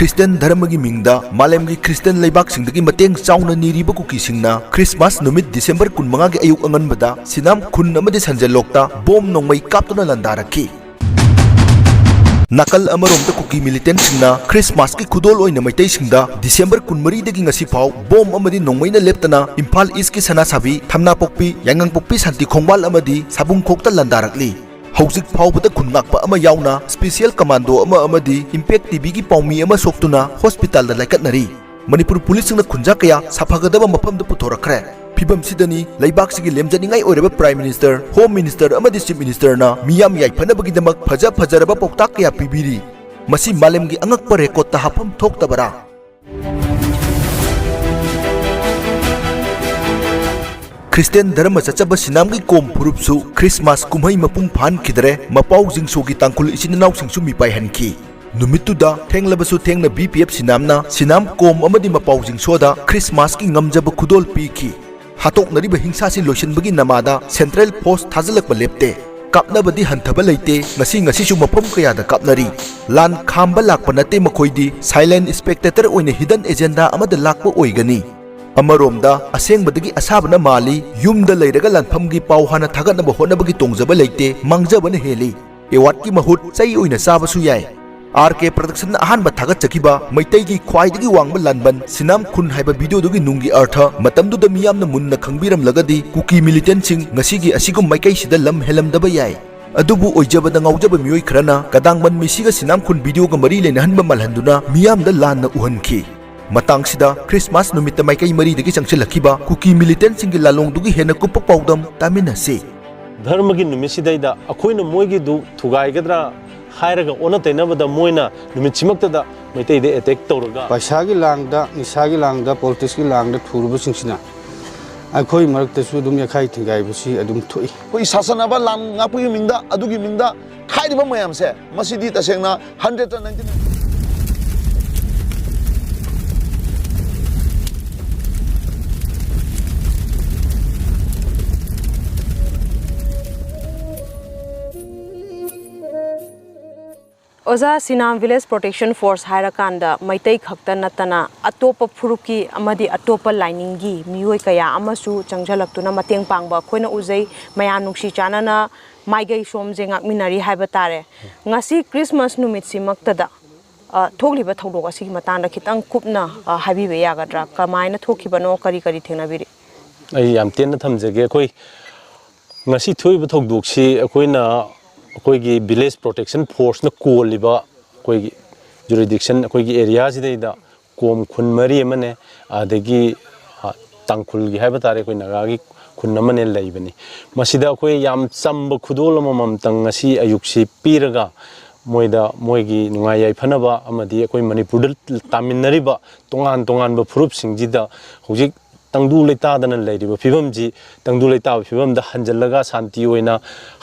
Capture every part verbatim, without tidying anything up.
Christian ꯙꯔꯃꯒꯤ ꯃꯤꯡꯗ ꯃꯥꯂꯦꯝꯒꯤ ꯈ꯭ꯔꯤꯁꯇꯤꯌꯥꯟ ꯂꯩꯕꯥꯛꯁꯤꯡꯗꯒꯤ ꯃꯇꯦꯡ ꯆꯥꯎꯅ ꯅꯤꯔꯤꯕ ꯀꯨꯀꯤꯁꯤꯡꯅ ꯈ꯭ꯔꯤꯁꯃꯥꯁ ꯅꯨꯃꯤꯠ ꯗꯤꯁꯦꯝꯕꯔ ꯀꯨꯟꯃꯉꯥꯒꯤ ꯑꯌꯨꯛ ꯑꯉꯟꯕꯗ ꯁꯤꯅꯥꯝ ꯈꯨꯟ ꯑꯃꯗꯤ ꯁꯟꯖꯦꯜ ꯂꯣꯛꯇ ꯕꯣꯝ ꯅꯣꯡꯃꯩ ꯀꯥꯞꯇꯨꯅ ꯂꯥꯟꯗꯥꯔꯛꯈꯤ꯫ ꯅꯥꯀꯜ ꯑꯃꯔꯣꯝꯗ ꯀꯨꯀꯤ ꯃꯤꯂꯤꯇꯦꯟꯠꯁꯤꯡꯅ ꯈ꯭ꯔꯤꯁꯃꯥꯁꯀꯤ ꯈꯨꯗꯣꯜ ꯑꯣꯏꯅ ꯃꯩꯇꯩꯁꯤꯡꯗ ꯗꯤꯁꯦꯝꯕꯔ ꯀꯨꯟꯃꯔꯤꯗꯒꯤ ꯉꯁꯤ ꯐꯥꯎ ꯕꯣꯝ ꯑꯃꯗꯤ ꯅꯣꯡꯃꯩꯅ ꯂꯦꯞꯇꯅ ꯏꯝꯐꯥꯜ ꯏꯁꯀꯤ ꯁꯅꯥꯁꯥꯕꯤ, ꯊꯝꯅꯥꯄꯣꯛꯄꯤ, ꯌꯥꯏꯉꯪꯄꯣꯛꯄꯤ ꯁꯥꯟꯇꯤ ꯈꯣꯡꯕꯥꯜ ꯑꯃꯗꯤ ꯁꯥꯕꯨꯡꯈꯣꯛꯇ ꯂꯥꯟꯗꯥꯔꯛꯂꯤ꯫ ꯍꯧꯖꯤꯛ ꯐꯥꯎꯕꯗ ꯈꯨꯟ ꯉꯥꯛꯄ ꯑꯃ ꯌꯥꯎꯅ ꯁ꯭ꯄꯦꯁꯤꯌꯦꯜ ꯀꯃꯥꯟꯗꯣ ꯑꯃ ꯑꯃꯗꯤ ꯏꯝꯄꯦꯛ ꯇꯤꯚꯤꯒꯤ ꯄꯥꯎꯃꯤ ꯑꯃ ꯁꯣꯛꯇꯨꯅ ꯍꯣꯁꯄꯤꯇꯥꯜꯗ ꯂꯥꯏꯀꯠꯅꯔꯤ꯫ ꯃꯅꯤꯄꯨꯔ ꯄꯨꯂꯤꯁꯁꯤꯡꯅ ꯈꯨꯟꯖꯥ ꯀꯌꯥ ꯁꯥꯐꯒꯗꯕ ꯃꯐꯝꯗ ꯄꯨꯊꯣꯔꯛꯈ꯭ꯔꯦ꯫ ꯐꯤꯕꯝꯁꯤꯗꯅꯤ ꯂꯩꯕꯥꯛꯁꯤꯒꯤ ꯂꯦꯝꯖꯅꯤꯡꯉꯥꯏ ꯑꯣꯏꯔꯕ ꯄ꯭ꯔꯥꯏꯝ ꯃꯤꯅꯤꯁꯇꯔ, ꯍꯣꯝ ꯃꯤꯅꯤꯁꯇꯔ ꯑꯃꯗꯤ ꯆꯤꯐ ꯃꯤꯅꯤꯁꯇꯔꯅ ꯃꯤꯌꯥꯝ ꯌꯥꯏꯐꯅꯕꯒꯤꯗꯃꯛ ꯐꯖ ꯐꯖꯔꯕ ꯄꯥꯎꯇꯥꯛ ꯀꯌꯥ ꯄꯤꯕꯤꯔꯤ꯫ ꯃꯁꯤ ꯃꯥꯂꯦꯝꯒꯤ ꯑꯉꯛꯄ ꯔꯦꯀꯣꯔꯠꯇ ꯍꯥꯞꯐꯝ ꯊꯣꯛꯇꯕꯔꯥ? ꯈ꯭ꯔꯤꯁꯇꯤꯌꯥꯟ ꯙꯔꯃ ꯆꯠꯆꯕ ꯁꯤꯅꯥꯝꯒꯤ ꯀꯣꯝ ꯐꯨꯔꯨꯞꯁꯨ ꯈ꯭ꯔꯤꯁꯃꯥꯁ ꯀꯨꯝꯍꯩ ꯃꯄꯨꯡ ꯐꯥꯍꯟꯈꯤꯗꯔꯦ꯫ ꯃꯄꯥꯎ ꯖꯤꯡꯁꯣꯒꯤ ꯇꯥꯡꯈꯨꯜ ꯏꯆꯤꯟ ꯏꯅꯥꯎꯁꯤꯡꯁꯨ ꯃꯤꯄꯥꯏꯍꯟꯈꯤ꯫ ꯅꯨꯃꯤꯠꯇꯨꯗ ꯊꯦꯡꯂꯕꯁꯨ ꯊꯦꯡꯅ ꯕꯤ ꯄꯤ ꯑꯦꯐ ꯁꯤꯅꯥꯝꯅ ꯁꯤꯅꯥꯝ ꯀꯣꯝ ꯑꯃꯗꯤ ꯃꯄꯥꯎ ꯖꯤꯡꯁꯣꯗ ꯈ꯭ꯔꯤꯁꯃꯥꯁꯀꯤ ꯉꯝꯖꯕ ꯈꯨꯗꯣꯜ ꯄꯤꯈꯤ꯫ ꯍꯥꯠꯇꯣꯛꯅꯔꯤꯕ ꯍꯤꯡꯁꯥꯁꯤ ꯂꯣꯏꯁꯤꯟꯕꯒꯤ ꯅꯃꯥꯗ ꯁꯦꯟꯇ꯭ꯔꯦꯜ ꯐꯣꯔꯁ ꯊꯥꯖꯤꯜꯂꯛꯄ ꯂꯦꯞꯇꯦ꯫ ꯀꯥꯞꯅꯕꯗꯤ ꯍꯟꯊꯕ ꯂꯩꯇꯦ꯫ ꯉꯁꯤ ꯉꯁꯤꯁꯨ ꯃꯐꯝ ꯀꯌꯥꯗ ꯀꯥꯞꯅꯔꯤ꯫ ꯂꯥꯟ ꯈꯥꯝꯕ ꯂꯥꯛꯄ ꯅꯠꯇꯦ ꯃꯈꯣꯏꯗꯤ, ꯁꯥꯏꯂꯦꯟ ꯁ꯭ꯄꯦꯛꯇꯦꯇꯔ ꯑꯣꯏꯅ ꯍꯤꯗꯟ ꯑꯦꯖꯦꯟꯗꯥ ꯑꯃꯗ ꯂꯥꯛꯄ ꯑꯣꯏꯒꯅꯤ꯫ ꯑꯃꯔꯣꯝꯗ ꯑꯁꯦꯡꯕꯗꯒꯤ ꯑꯁꯥꯕꯅ ꯃꯥꯜꯂꯤ꯫ ꯌꯨꯝꯗ ꯂꯩꯔꯒ ꯂꯥꯟꯐꯝꯒꯤ ꯄꯥꯎ ꯍꯥꯟꯅ ꯊꯥꯒꯠꯅꯕ ꯍꯣꯠꯅꯕꯒꯤ ꯇꯣꯡꯖꯕ ꯂꯩꯇꯦ, ꯃꯥꯡꯖꯕꯅ ꯍꯦꯜꯂꯤ꯫ ꯑꯦꯋꯥꯔꯗꯀꯤ ꯃꯍꯨꯠ ꯆꯩ ꯑꯣꯏꯅ ꯆꯥꯕꯁꯨ ꯌꯥꯏ꯫ ꯑꯥꯔ ꯀꯦ ꯄ꯭ꯔꯗꯛꯁꯟꯅ ꯑꯍꯥꯟꯕ ꯊꯥꯒꯠꯆꯈꯤꯕ ꯃꯩꯇꯩꯒꯤ ꯈ꯭ꯋꯥꯏꯗꯒꯤ ꯋꯥꯡꯕ ꯂꯥꯟꯕꯟ ꯁꯤꯅꯥꯝ ꯈꯨꯟ ꯍꯥꯏꯕ ꯚꯤꯗꯤꯑꯣꯗꯨꯒꯤ ꯅꯨꯡꯒꯤ ꯑꯔꯊ ꯃꯇꯝꯗꯨꯗ ꯃꯤꯌꯥꯝꯅ ꯃꯨꯟꯅ ꯈꯪꯕꯤꯔꯝꯂꯒꯗꯤ ꯀꯨꯀꯤ ꯃꯤꯂꯤꯇꯦꯟꯠꯁꯤꯡ ꯉꯁꯤꯒꯤ ꯑꯁꯤꯒꯨꯝ ꯃꯥꯏꯀꯩꯁꯤꯗ ꯂꯝ ꯍꯦꯜꯂꯝꯗꯕ ꯌꯥꯏ꯫ ꯑꯗꯨꯕꯨ ꯑꯣꯏꯖꯕꯗ ꯉꯥꯎꯖꯕ ꯃꯤꯑꯣꯏ ꯈꯔꯅ ꯀꯗꯥꯡꯕꯟ ꯃꯤꯁꯤꯒ ꯁꯤꯅꯥꯝ ꯈꯨꯟ ꯚꯤꯗꯤꯑꯣꯒ ꯃꯔꯤ ꯂꯩꯅꯍꯟꯕ ꯃꯥꯜꯍꯟꯗꯨꯅ ꯃꯤꯌꯥꯝꯗ ꯂꯥꯟꯅ ꯎꯍꯟꯈꯤ꯫ ꯃꯇꯥꯡꯁꯤꯗ ꯈ꯭ꯔꯤꯁꯃꯥꯁ ꯅꯨꯃꯤꯠꯇ ꯃꯥꯏꯀꯩ ꯃꯔꯤꯗꯒꯤ ꯆꯪꯁꯤꯜꯂꯛꯈꯤꯕ ꯀꯨꯀꯤ ꯃꯤꯂꯤꯇꯦꯟꯠꯁꯤꯡꯒꯤ ꯂꯥꯂꯣꯡꯗꯨꯒꯤ ꯍꯦꯟꯅ ꯀꯨꯞꯄ ꯄꯥꯎꯗꯝ ꯇꯥꯃꯤꯟꯅꯁꯤ꯫ ꯙꯔꯃꯒꯤ ꯅꯨꯃꯤꯠꯁꯤꯗꯩꯗ ꯑꯩꯈꯣꯏꯅ ꯃꯣꯏꯒꯤꯗꯨ ꯊꯨꯒꯥꯏꯒꯗ꯭ꯔꯥ ꯍꯥꯏꯔꯒ ꯑꯣꯟꯅ ꯇꯩꯅꯕꯗ ꯃꯣꯏꯅ ꯅꯨꯃꯤꯠꯁꯤꯃꯛꯇꯗ ꯃꯩꯇꯩꯗ ꯑꯦꯇꯦꯛ ꯇꯧꯔꯒ ꯄꯩꯁꯥꯒꯤ ꯂꯥꯡꯗ, ꯅꯤꯁꯥꯒꯤ ꯂꯥꯡꯗ, ꯄꯣꯂꯤꯇꯤꯛꯁꯀꯤ ꯂꯥꯡꯗ ꯊꯨꯔꯕꯁꯤꯡꯁꯤꯅ ꯑꯩꯈꯣꯏ ꯃꯔꯛꯇꯁꯨ ꯑꯗꯨꯝ ꯌꯥꯈꯥꯏ ꯊꯤꯡꯒꯥꯏꯕꯁꯤ ꯑꯗꯨꯝ ꯊꯣꯛꯏ꯫ ꯑꯩꯈꯣꯏ ꯁꯥꯁꯟꯅꯕ ꯂꯥꯟ ꯉꯥꯛꯄꯒꯤ ꯃꯤꯡꯗ, ꯑꯗꯨꯒꯤ ꯃꯤꯡꯗ ꯈꯥꯏꯔꯤꯕ ꯃꯌꯥꯝꯁꯦ, ꯃꯁꯤꯗꯤ ꯇꯁꯦꯡꯅ ꯍꯟꯗ꯭ꯔꯦꯗꯇ ꯅꯥꯏꯟꯇꯤ ꯅꯥꯏꯟ ꯑꯣꯖꯥ, ꯁꯤꯅꯥꯝ ꯚꯤꯂꯦꯖ ꯄ꯭ꯔꯣꯇꯦꯛꯁꯟ ꯐꯣꯔꯁ ꯍꯥꯏꯔꯀꯥꯟꯗ ꯃꯩꯇꯩ ꯈꯛꯇ ꯅꯠꯇꯅ ꯑꯇꯣꯞꯄ ꯐꯨꯔꯨꯞꯀꯤ ꯑꯃꯗꯤ ꯑꯇꯣꯞꯄ ꯂꯥꯏꯅꯤꯡꯒꯤ ꯃꯤꯑꯣꯏ ꯀꯌꯥ ꯑꯃꯁꯨ ꯆꯪꯁꯤꯜꯂꯛꯇꯨꯅ ꯃꯇꯦꯡ ꯄꯥꯡꯕ ꯑꯩꯈꯣꯏꯅ ꯎꯖꯩ꯫ ꯃꯌꯥꯝ ꯅꯨꯡꯁꯤ ꯆꯥꯟꯅꯅ ꯃꯥꯏꯀꯩ ꯁꯣꯝꯁꯦ ꯉꯥꯛꯃꯤꯟꯅꯔꯤ ꯍꯥꯏꯕ ꯇꯥꯔꯦ꯫ ꯉꯁꯤ ꯈ꯭ꯔꯤꯁꯃꯥꯁ ꯅꯨꯃꯤꯠꯁꯤꯃꯛꯇꯗ, ꯑ, ꯊꯣꯛꯂꯤꯕ ꯊꯧꯗꯣꯛ ꯑꯁꯤꯒꯤ ꯃꯇꯥꯡꯗ ꯈꯤꯇꯪ ꯀꯨꯞꯅ, ꯑ, ꯍꯥꯏꯕꯤꯕ ꯌꯥꯒꯗ꯭ꯔꯥ? ꯀꯃꯥꯏꯅ ꯊꯣꯛꯈꯤꯕꯅꯣ? ꯀꯔꯤ ꯀꯔꯤ ꯊꯦꯡꯅꯕꯤꯔꯤ? ꯑꯩ ꯌꯥꯝ ꯇꯦꯟꯅ ꯊꯝꯖꯒꯦ꯫ ꯑꯩꯈꯣꯏ ꯉꯁꯤ ꯊꯣꯛꯏꯕ ꯊꯧꯗꯣꯛꯁꯤ ꯑꯩꯈꯣꯏꯅ, ꯑꯩꯈꯣꯏꯒꯤ ꯚꯤꯂꯦꯖ ꯄ꯭ꯔꯣꯇꯦꯛꯁꯟ ꯐꯣꯔꯁꯅ ꯀꯣꯜꯂꯤꯕ ꯑꯩꯈꯣꯏꯒꯤ ꯖꯨꯔꯤꯗꯤꯛꯁꯟ, ꯑꯩꯈꯣꯏꯒꯤ ꯑꯦꯔꯤꯌꯥꯁꯤꯗꯩꯗ ꯀꯣꯝ ꯈꯨꯟ ꯃꯔꯤ ꯑꯃꯅꯦ, ꯑꯗꯒꯤ, ꯑ, ꯇꯥꯡꯈꯨꯜꯒꯤ ꯍꯥꯏꯕ ꯇꯥꯔꯦ, ꯑꯩꯈꯣꯏ ꯅꯥꯒꯥꯒꯤ ꯈꯨꯟ ꯑꯃꯅꯦ ꯂꯩꯕꯅꯤ꯫ ꯃꯁꯤꯗ ꯑꯩꯈꯣꯏ ꯌꯥꯝ ꯆꯝꯕ ꯈꯨꯗꯣꯜ ꯑꯃꯃꯝꯇꯪ ꯉꯁꯤ ꯑꯌꯨꯛꯁꯤ ꯄꯤꯔꯒ ꯃꯣꯏꯗ ꯃꯣꯏꯒꯤ ꯅꯨꯡꯉꯥꯏ ꯌꯥꯏꯐꯅꯕ ꯑꯃꯗꯤ ꯑꯩꯈꯣꯏ ꯃꯅꯤꯄꯨꯔꯗ ꯇꯥꯃꯤꯟꯅꯔꯤꯕ ꯇꯣꯉꯥꯟ ꯇꯣꯉꯥꯟꯕ ꯐꯨꯔꯨꯞꯁꯤꯡꯁꯤꯗ ꯍꯧꯖꯤꯛ ꯇꯪꯗꯨ ꯂꯩꯇꯥꯗꯅ ꯂꯩꯔꯤꯕ ꯐꯤꯕꯝꯁꯤ ꯇꯪꯗꯨ ꯂꯩꯇꯥꯕ ꯐꯤꯕꯝꯗ ꯍꯟꯖꯤꯜꯂꯒ ꯁꯥꯟꯇꯤ ꯑꯣꯏꯅ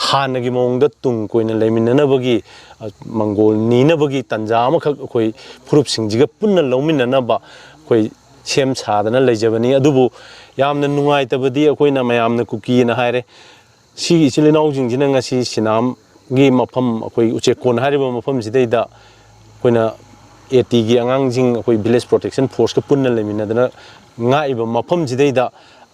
ꯍꯥꯟꯅꯒꯤ ꯃꯑꯣꯡꯗ ꯇꯨꯡ ꯀꯣꯏꯅ ꯂꯩꯃꯤꯟꯅꯅꯕꯒꯤ, ꯑ, ꯃꯪꯒꯣꯜ ꯅꯤꯅꯕꯒꯤ ꯇꯥꯟꯖꯥ ꯑꯃꯈꯛ ꯑꯩꯈꯣꯏ ꯐꯨꯔꯨꯞꯁꯤꯡꯁꯤꯒ ꯄꯨꯟꯅ ꯂꯧꯃꯤꯟꯅꯅꯕ ꯑꯩꯈꯣꯏ ꯁꯦꯝ ꯁꯥꯗꯅ ꯂꯩꯖꯕꯅꯤ꯫ ꯑꯗꯨꯕꯨ ꯌꯥꯝꯅ ꯅꯨꯡꯉꯥꯏꯇꯕꯗꯤ ꯑꯩꯈꯣꯏꯅ ꯃꯌꯥꯝꯅ ꯀꯨꯀꯤꯅ ꯍꯥꯏꯔꯦ, ꯁꯤꯒꯤ ꯏꯆꯤꯜ ꯏꯅꯥꯎꯁꯤꯡꯁꯤꯅ ꯉꯁꯤ ꯁꯤꯅꯥꯝꯒꯤ ꯃꯐꯝ, ꯑꯩꯈꯣꯏ ꯎꯆꯦꯛꯀꯣꯟ ꯍꯥꯏꯔꯤꯕ ꯃꯐꯝꯁꯤꯗꯩꯗ ꯑꯩꯈꯣꯏꯅ ꯑꯦ ꯇꯤꯒꯤ ꯑꯉꯥꯡꯁꯤꯡ, ꯑꯩꯈꯣꯏ ꯚꯤꯂꯦꯖ ꯄ꯭ꯔꯣꯇꯦꯛꯁꯟ ꯐꯣꯔꯁꯀ ꯄꯨꯟꯅ ꯂꯩꯃꯤꯟꯅꯗꯅ ꯉꯥꯛꯏꯕ ꯃꯐꯝꯁꯤꯗꯩꯗ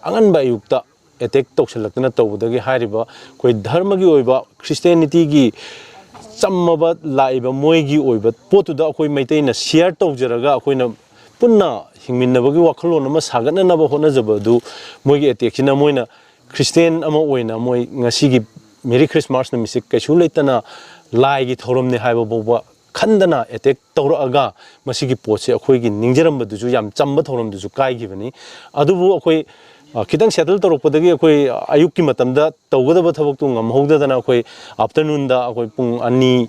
ꯑꯉꯟꯕ ꯑꯌꯨꯛꯇ ꯑꯦꯇꯦꯛ ꯇꯧꯁꯤꯜꯂꯛꯇꯅ ꯇꯧꯕꯗꯒꯤ ꯍꯥꯏꯔꯤꯕ ꯑꯩꯈꯣꯏ ꯙꯔꯃꯒꯤ ꯑꯣꯏꯕ, ꯈ꯭ꯔꯤꯁꯇꯤꯌꯥꯅꯤꯇꯤꯒꯤ ꯆꯝꯃꯕ ꯂꯥꯛꯏꯕ ꯃꯣꯏꯒꯤ ꯑꯣꯏꯕ ꯄꯣꯠꯇꯨꯗ ꯑꯩꯈꯣꯏ ꯃꯩꯇꯩꯅ ꯁꯤꯌꯔ ꯇꯧꯖꯔꯒ ꯑꯩꯈꯣꯏꯅ ꯄꯨꯟꯅ ꯍꯤꯡꯃꯤꯟꯅꯕꯒꯤ ꯋꯥꯈꯜꯂꯣꯟ ꯑꯃ ꯁꯥꯒꯠꯅꯅꯕ ꯍꯣꯠꯅꯖꯕ ꯑꯗꯨ ꯃꯣꯏꯒꯤ ꯑꯦꯇꯦꯛꯁꯤꯅ ꯃꯣꯏꯅ ꯈ꯭ꯔꯤꯁꯇꯤꯌꯥꯟ ꯑꯃ ꯑꯣꯏꯅ ꯃꯣꯏ ꯉꯁꯤꯒꯤ ꯃꯦꯔꯤ ꯈ꯭ꯔꯤꯁꯃꯥꯁ ꯅꯨꯃꯤꯠꯁꯦ ꯀꯩꯁꯨ ꯂꯩꯇꯅ ꯂꯥꯏꯒꯤ ꯊꯧꯔꯝꯅꯤ ꯍꯥꯏꯕ ꯐꯥꯎꯕ ꯈꯟꯗꯅ ꯑꯦꯇꯦꯛ ꯇꯧꯔꯛꯑꯒ ꯃꯁꯤꯒꯤ ꯄꯣꯠꯁꯦ ꯑꯩꯈꯣꯏꯒꯤ ꯅꯤꯡꯖꯔꯝꯕꯗꯨꯁꯨ ꯌꯥꯝ ꯆꯝꯕ ꯊꯧꯔꯝꯗꯨꯁꯨ ꯀꯥꯏꯈꯤꯕꯅꯤ꯫ ꯑꯗꯨꯕꯨ ꯑꯩꯈꯣꯏ, ꯑ, ꯈꯤꯇꯪ ꯁꯦꯇꯜ ꯇꯧꯔꯛꯄꯗꯒꯤ ꯑꯩꯈꯣꯏ ꯑꯌꯨꯛꯀꯤ ꯃꯇꯝꯗ ꯇꯧꯒꯗꯕ ꯊꯕꯛꯇꯨ ꯉꯝꯍꯧꯗꯗꯅ ꯑꯩꯈꯣꯏ ꯑꯥꯐꯇꯔꯅꯨꯟꯗ ꯑꯩꯈꯣꯏ ꯄꯨꯡ ꯑꯅꯤ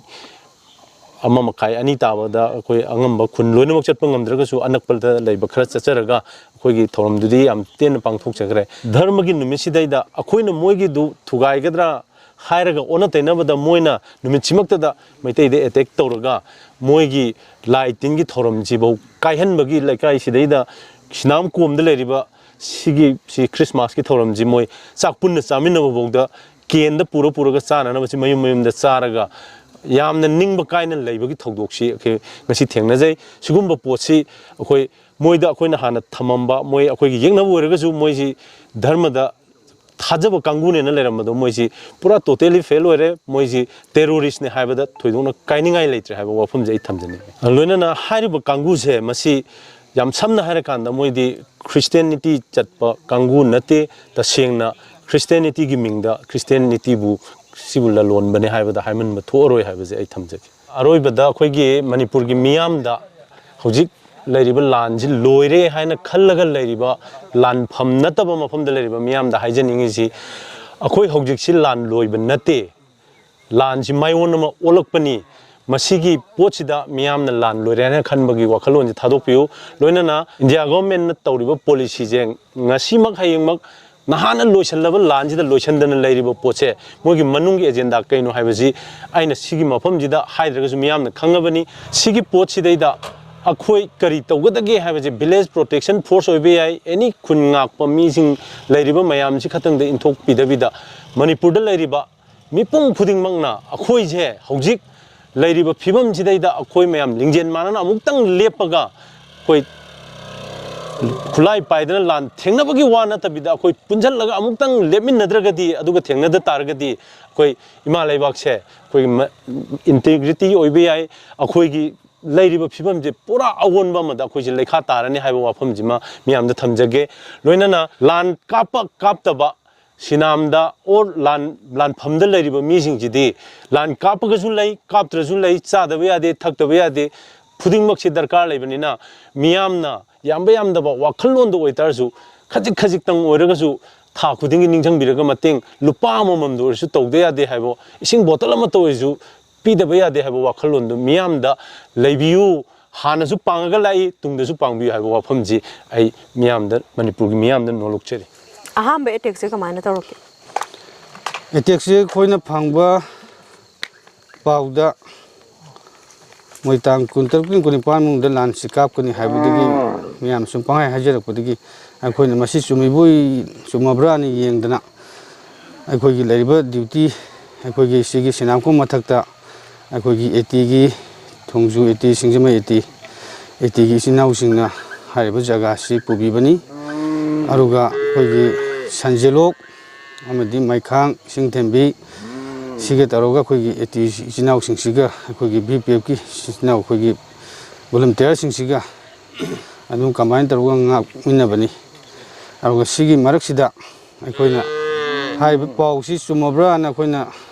ꯑꯃ ꯃꯈꯥꯏ, ꯑꯅꯤ ꯇꯥꯕꯗ ꯑꯩꯈꯣꯏ ꯑꯉꯝꯕ ꯈꯨꯟ ꯂꯣꯏꯅꯃꯛ ꯆꯠꯄ ꯉꯝꯗ꯭ꯔꯒꯁꯨ ꯑꯅꯛꯄꯗ ꯂꯩꯕ ꯈꯔ ꯆꯠꯆꯔꯒ ꯑꯩꯈꯣꯏꯒꯤ ꯊꯧꯔꯝꯗꯨꯗꯤ ꯌꯥꯝ ꯇꯦꯟꯅ ꯄꯥꯡꯊꯣꯛꯆꯈ꯭ꯔꯦ꯫ ꯙꯔꯃꯒꯤ ꯅꯨꯃꯤꯠꯁꯤꯗꯩꯗ ꯑꯩꯈꯣꯏꯅ ꯃꯣꯏꯒꯤꯗꯨ ꯊꯨꯒꯥꯏꯒꯗ꯭ꯔꯥ ꯍꯥꯏꯔꯒ ꯑꯣꯟꯅ ꯇꯩꯅꯕꯗ ꯃꯣꯏꯅ ꯅꯨꯃꯤꯠꯁꯤꯃꯛꯇꯗ ꯃꯩꯇꯩꯗ ꯑꯦꯇꯦꯛ ꯇꯧꯔꯒ ꯃꯣꯏꯒꯤ ꯂꯥꯏ ꯇꯤꯟꯒꯤ ꯊꯧꯔꯝꯁꯤꯐꯧ ꯀꯥꯏꯍꯟꯕꯒꯤ ꯂꯩꯀꯥꯏꯁꯤꯗꯩꯗ ꯁꯤꯅꯥꯝ ꯀꯣꯝꯗ ꯂꯩꯔꯤꯕ ꯁꯤꯒꯤ, ꯁꯤ ꯈ꯭ꯔꯤꯁꯃꯥꯁꯀꯤ ꯊꯧꯔꯝꯁꯤ ꯃꯣꯏ ꯆꯥꯛ ꯄꯨꯟꯅ ꯆꯥꯃꯤꯟꯅꯕ ꯐꯥꯎꯗ ꯀꯦꯟꯗ ꯄꯨꯔ ꯄꯨꯔꯒ ꯆꯥꯅꯅꯕꯁꯤ ꯃꯌꯨꯝ ꯃꯌꯨꯝꯗ ꯆꯥꯔꯒ ꯌꯥꯝꯅ ꯅꯤꯡꯕ ꯀꯥꯏꯅ ꯂꯩꯕꯒꯤ ꯊꯧꯗꯣꯛꯁꯤ ꯑꯩꯈꯣꯏ ꯉꯁꯤ ꯊꯦꯡꯅꯖꯩ꯫ ꯁꯤꯒꯨꯝꯕ ꯄꯣꯠꯁꯤ ꯑꯩꯈꯣꯏ ꯃꯣꯏꯗ ꯑꯩꯈꯣꯏꯅ ꯍꯥꯟꯅ ꯊꯝꯃꯝꯕ, ꯃꯣꯏ ꯑꯩꯈꯣꯏꯒꯤ ꯌꯦꯛꯅꯕ ꯑꯣꯏꯔꯒꯁꯨ ꯃꯣꯏꯁꯤ ꯙꯔꯃꯗ ꯊꯥꯖꯕ ꯀꯥꯡꯕꯨꯅꯦꯅ ꯂꯩꯔꯝꯕꯗꯣ ꯃꯣꯏꯁꯤ ꯄꯨꯔꯥ totally fail ꯑꯣꯏꯔꯦ, ꯃꯣꯏꯁꯤ terroristꯅꯦ ꯍꯥꯏꯕꯗ ꯊꯣꯏꯗꯣꯛꯅ ꯀꯥꯏꯅꯤꯡꯉꯥꯏ ꯂꯩꯇ꯭ꯔꯦ ꯍꯥꯏꯕ ꯋꯥꯐꯝꯁꯦ ꯑꯩ ꯊꯝꯖꯅꯤꯡꯉꯤ꯫ ꯂꯣꯏꯅꯅ ꯍꯥꯏꯔꯤꯕ ꯀꯥꯡꯕꯨꯁꯦ ꯃꯁꯤ ꯌꯥꯝ ꯁꯝꯅ ꯍꯥꯏꯔꯀꯥꯟꯗ ꯃꯣꯏꯗꯤ Christianity ꯆꯠꯄ ꯀꯥꯡꯕꯨ ꯅꯠꯇꯦ, ꯇꯁꯦꯡꯅ Christianityꯒꯤ ꯃꯤꯡꯗ Christianityꯕꯨ ꯁꯤꯕꯨ ꯂꯂꯣꯟꯕꯅꯦ ꯍꯥꯏꯕꯗ ꯍꯥꯏꯃꯟꯕ ꯊꯣꯛꯑꯔꯣꯏ ꯍꯥꯏꯕꯁꯦ ꯑꯩ ꯊꯝꯖꯒꯦ꯫ ꯑꯔꯣꯏꯕꯗ ꯑꯩꯈꯣꯏꯒꯤ ꯃꯅꯤꯄꯨꯔꯒꯤ ꯃꯤꯌꯥꯝꯗ ꯍꯧꯖꯤꯛ ꯂꯩꯔꯤꯕ ꯂꯥꯟꯁꯤ ꯂꯣꯏꯔꯦ ꯍꯥꯏꯅ ꯈꯜꯂꯒ ꯂꯩꯔꯤꯕ ꯂꯥꯟꯐꯝ ꯅꯠꯇꯕ ꯃꯐꯝꯗ ꯂꯩꯔꯤꯕ ꯃꯤꯌꯥꯝꯗ ꯍꯥꯏꯖꯅꯤꯡꯉꯤꯁꯤ, ꯑꯩꯈꯣꯏ ꯍꯧꯖꯤꯛꯁꯤ ꯂꯥꯟ ꯂꯣꯏꯕ ꯅꯠꯇꯦ, ꯂꯥꯟꯁꯤ ꯃꯥꯏꯑꯣꯟ ꯑꯃ ꯑꯣꯜꯂꯛꯄꯅꯤ꯫ ꯃꯁꯤꯒꯤ ꯄꯣꯠꯁꯤꯗ ꯃꯤꯌꯥꯝꯅ ꯂꯥꯟ ꯂꯣꯏꯔꯦ ꯍꯥꯏꯅ ꯈꯟꯕꯒꯤ ꯋꯥꯈꯜꯂꯣꯟꯁꯤ ꯊꯥꯗꯣꯛꯄꯤꯌꯨ꯫ ꯂꯣꯏꯅꯅ ꯏꯟꯗꯤꯌꯥ ꯒꯣꯚꯔꯟꯃꯦꯟꯠꯅ ꯇꯧꯔꯤꯕ ꯄꯣꯂꯤꯁꯤꯁꯦ ꯉꯁꯤꯃꯛ ꯍꯌꯦꯡꯃꯛ ꯅꯍꯥꯟꯅ ꯂꯣꯏꯁꯤꯜꯂꯕ ꯂꯥꯟꯁꯤꯗ ꯂꯣꯏꯁꯤꯟꯗꯅ ꯂꯩꯔꯤꯕ ꯄꯣꯠꯁꯦ ꯃꯣꯏꯒꯤ ꯃꯅꯨꯡꯒꯤ ꯑꯦꯖꯦꯟꯗꯥ ꯀꯩꯅꯣ ꯍꯥꯏꯕꯁꯤ ꯑꯩꯅ ꯁꯤꯒꯤ ꯃꯐꯝꯁꯤꯗ ꯍꯥꯏꯗ꯭ꯔꯒꯁꯨ ꯃꯤꯌꯥꯝꯅ ꯈꯪꯉꯕꯅꯤ꯫ ꯁꯤꯒꯤ ꯄꯣꯠꯁꯤꯗꯩꯗ ꯑꯩꯈꯣꯏ ꯀꯔꯤ ꯇꯧꯒꯗꯒꯦ ꯍꯥꯏꯕꯁꯦ village protection force ꯑꯣꯏꯕ ꯌꯥꯏ, any ꯈꯨꯟ ꯉꯥꯛꯄ ꯃꯤꯁꯤꯡ ꯂꯩꯔꯤꯕ ꯃꯌꯥꯝꯁꯤ ꯈꯛꯇꯪꯗ ꯏꯟꯊꯣꯛꯄꯤꯗꯕꯤꯗ ꯃꯅꯤꯄꯨꯔꯗ ꯂꯩꯔꯤꯕ ꯃꯤꯄꯨꯝ ꯈꯨꯗꯤꯡꯃꯛꯅ ꯑꯩꯈꯣꯏꯁꯦ ꯍꯧꯖꯤꯛ ꯂꯩꯔꯤꯕ ꯐꯤꯕꯝꯁꯤꯗꯩꯗ ꯑꯩꯈꯣꯏ ꯃꯌꯥꯝ ꯂꯤꯡꯖꯦꯜ ꯃꯥꯟꯅꯅ ꯑꯃꯨꯛꯇꯪ ꯂꯦꯞꯄꯒ ꯑꯩꯈꯣꯏ ꯈꯨꯠꯂꯥꯏ ꯄꯥꯏꯗꯅ ꯂꯥꯟ ꯊꯦꯡꯅꯕꯒꯤ ꯋꯥ ꯅꯠꯇꯕꯤꯗ ꯑꯩꯈꯣꯏ ꯄꯨꯟꯁꯤꯜꯂꯒ ꯑꯃꯨꯛꯇꯪ ꯂꯦꯞꯃꯤꯟꯅꯗ꯭ꯔꯒꯗꯤ, ꯑꯗꯨꯒ ꯊꯦꯡꯅꯗ ꯇꯥꯔꯒꯗꯤ ꯑꯩꯈꯣꯏ ꯏꯃꯥ ꯂꯩꯕꯥꯛꯁꯦ ꯑꯩꯈꯣꯏꯒꯤ ꯃ-, integrity ꯑꯣꯏꯕ ꯌꯥꯏ, ꯑꯩꯈꯣꯏꯒꯤ ꯂꯩꯔꯤꯕ ꯐꯤꯕꯝꯁꯦ ꯄꯨꯔꯥ ꯑꯑꯣꯟꯕ ꯑꯃꯗ ꯑꯩꯈꯣꯏꯁꯦ ꯂꯩꯈꯥ ꯇꯥꯔꯅꯤ ꯍꯥꯏꯕ ꯋꯥꯐꯝꯁꯤꯃ ꯃꯤꯌꯥꯝꯗ ꯊꯝꯖꯒꯦ꯫ ꯂꯣꯏꯅꯅ ꯂꯥꯟ ꯀꯥꯞꯄ ꯀꯥꯞꯇꯕ ꯁꯤꯅꯥꯝꯗ or ꯂꯥꯟ, ꯂꯥꯟꯐꯝꯗ ꯂꯩꯔꯤꯕ ꯃꯤꯁꯤꯡꯁꯤꯗꯤ ꯂꯥꯟ ꯀꯥꯞꯄꯒꯁꯨ ꯂꯩ, ꯀꯥꯞꯇ꯭ꯔꯁꯨ ꯂꯩ, ꯆꯥꯗꯕ ꯌꯥꯗꯦ, ꯊꯛꯇꯕ ꯌꯥꯗꯦ, ꯈꯨꯗꯤꯡꯃꯛꯁꯤ ꯗꯔꯀꯥꯔ ꯂꯩꯕꯅꯤꯅ ꯃꯤꯌꯥꯝꯅ ꯌꯥꯝꯕ ꯌꯥꯝꯗꯕ ꯋꯥꯈꯜꯂꯣꯟꯗ ꯑꯣꯏꯇꯥꯔꯁꯨ ꯈꯖꯤꯛ ꯈꯖꯤꯛꯇꯪ ꯑꯣꯏꯔꯒꯁꯨ ꯊꯥ ꯈꯨꯗꯤꯡꯒꯤ ꯅꯤꯡꯁꯤꯡꯕꯤꯔꯒ ꯃꯇꯦꯡ ꯂꯨꯄꯥ ꯑꯃꯃꯝꯗ ꯑꯣꯏꯔꯁꯨ ꯇꯧꯗ ꯌꯥꯗꯦ ꯍꯥꯏꯕ, ꯏꯁꯤꯡ ꯕꯣꯇꯜ ꯑꯃꯠꯇ ꯑꯣꯏꯔꯁꯨ ꯄꯤꯗꯕ ꯌꯥꯗꯦ ꯍꯥꯏꯕ ꯋꯥꯈꯜꯂꯣꯟꯗꯨ ꯃꯤꯌꯥꯝꯗ ꯂꯩꯕꯤꯌꯨ꯫ ꯍꯥꯟꯅꯁꯨ ꯄꯥꯡꯉꯒ ꯂꯥꯛꯏ, ꯇꯨꯡꯗꯁꯨ ꯄꯥꯡꯕꯤꯌꯨ ꯍꯥꯏꯕ ꯋꯥꯐꯝꯁꯤ ꯑꯩ ꯃꯤꯌꯥꯝꯗ, ꯃꯅꯤꯄꯨꯔꯒꯤ ꯃꯤꯌꯥꯝꯗ ꯅꯣꯜꯂꯨꯛꯆꯔꯤ꯫ ꯑꯍꯥꯟꯕ attackꯁꯦ ꯀꯃꯥꯏꯅ ꯇꯧꯔꯛꯀꯦ? Attackꯁꯦ ꯑꯩꯈꯣꯏꯅ ꯐꯪꯕ ꯄꯥꯎꯗ ꯃꯣꯏ ꯇꯥꯡ ꯀꯨꯟꯇꯔꯨꯛꯇꯒꯤ ꯀꯨꯟꯅꯤꯄꯥꯟ ꯃꯅꯨꯡꯗ ꯂꯥꯟꯁꯤ ꯀꯥꯞꯀꯅꯤ ꯍꯥꯏꯕꯗꯒꯤ ꯃꯌꯥꯝ ꯁꯨꯝ ꯄꯪꯍꯥꯏ ꯍꯥꯏꯖꯔꯛꯄꯗꯒꯤ ꯑꯩꯈꯣꯏꯅ ꯃꯁꯤ ꯆꯨꯝꯃꯤꯕꯣꯏ ꯆꯨꯝꯃꯕ꯭ꯔꯥꯅ ꯌꯦꯡꯗꯅ ꯑꯩꯈꯣꯏꯒꯤ ꯂꯩꯔꯤꯕ duty, ꯑꯩꯈꯣꯏꯒꯤ ꯁꯤꯒꯤ ꯁꯤꯅꯥꯝꯈꯣꯡ ꯃꯊꯛꯇ ꯑꯩꯈꯣꯏꯒꯤ ꯑꯦ ꯇꯤꯒꯤ ꯊꯣꯡꯖꯨ A T, Singjamei A T, ꯑꯦ ꯇꯤꯒꯤ ꯏꯆꯤꯟ ꯏꯅꯥꯎꯁꯤꯡꯅ ꯍꯥꯏꯔꯤꯕ ꯖꯒꯥꯁꯤ ꯄꯨꯕꯤꯕꯅꯤ꯫ ꯑꯗꯨꯒ ꯑꯩꯈꯣꯏꯒꯤ ꯁꯟꯖꯦꯂꯣꯛ ꯑꯃꯗꯤ ꯃꯩꯈꯥꯡ, ꯏꯁꯤꯡꯊꯦꯝꯕꯤ, ꯁꯤꯒ ꯇꯧꯔꯒ ꯑꯩꯈꯣꯏꯒꯤ ꯑꯦ ꯇꯤ ꯏꯆꯤꯟ ꯏꯅꯥꯎꯁꯤꯡꯁꯤꯒ, ꯑꯩꯈꯣꯏꯒꯤ ꯕꯤ ꯄꯤ ꯑꯦꯐꯀꯤ ꯏꯆꯤꯟ ꯏꯅꯥꯎ, ꯑꯩꯈꯣꯏꯒꯤ ꯚꯣꯂꯨꯟꯇꯤꯌꯔꯁꯤꯡꯁꯤꯒ ꯑꯗꯨꯝ ꯀꯝꯕꯥꯏꯟ ꯇꯧꯔꯒ ꯉꯥꯛꯃꯤꯟꯅꯕꯅꯤ꯫ ꯑꯗꯨꯒ ꯁꯤꯒꯤ ꯃꯔꯛꯁꯤꯗ ꯑꯩꯈꯣꯏꯅ ꯍꯥꯏꯔꯤꯕ ꯄꯥꯎꯁꯤ ꯆꯨꯝꯃꯕ꯭ꯔꯥꯅ ꯑꯩꯈꯣꯏꯅ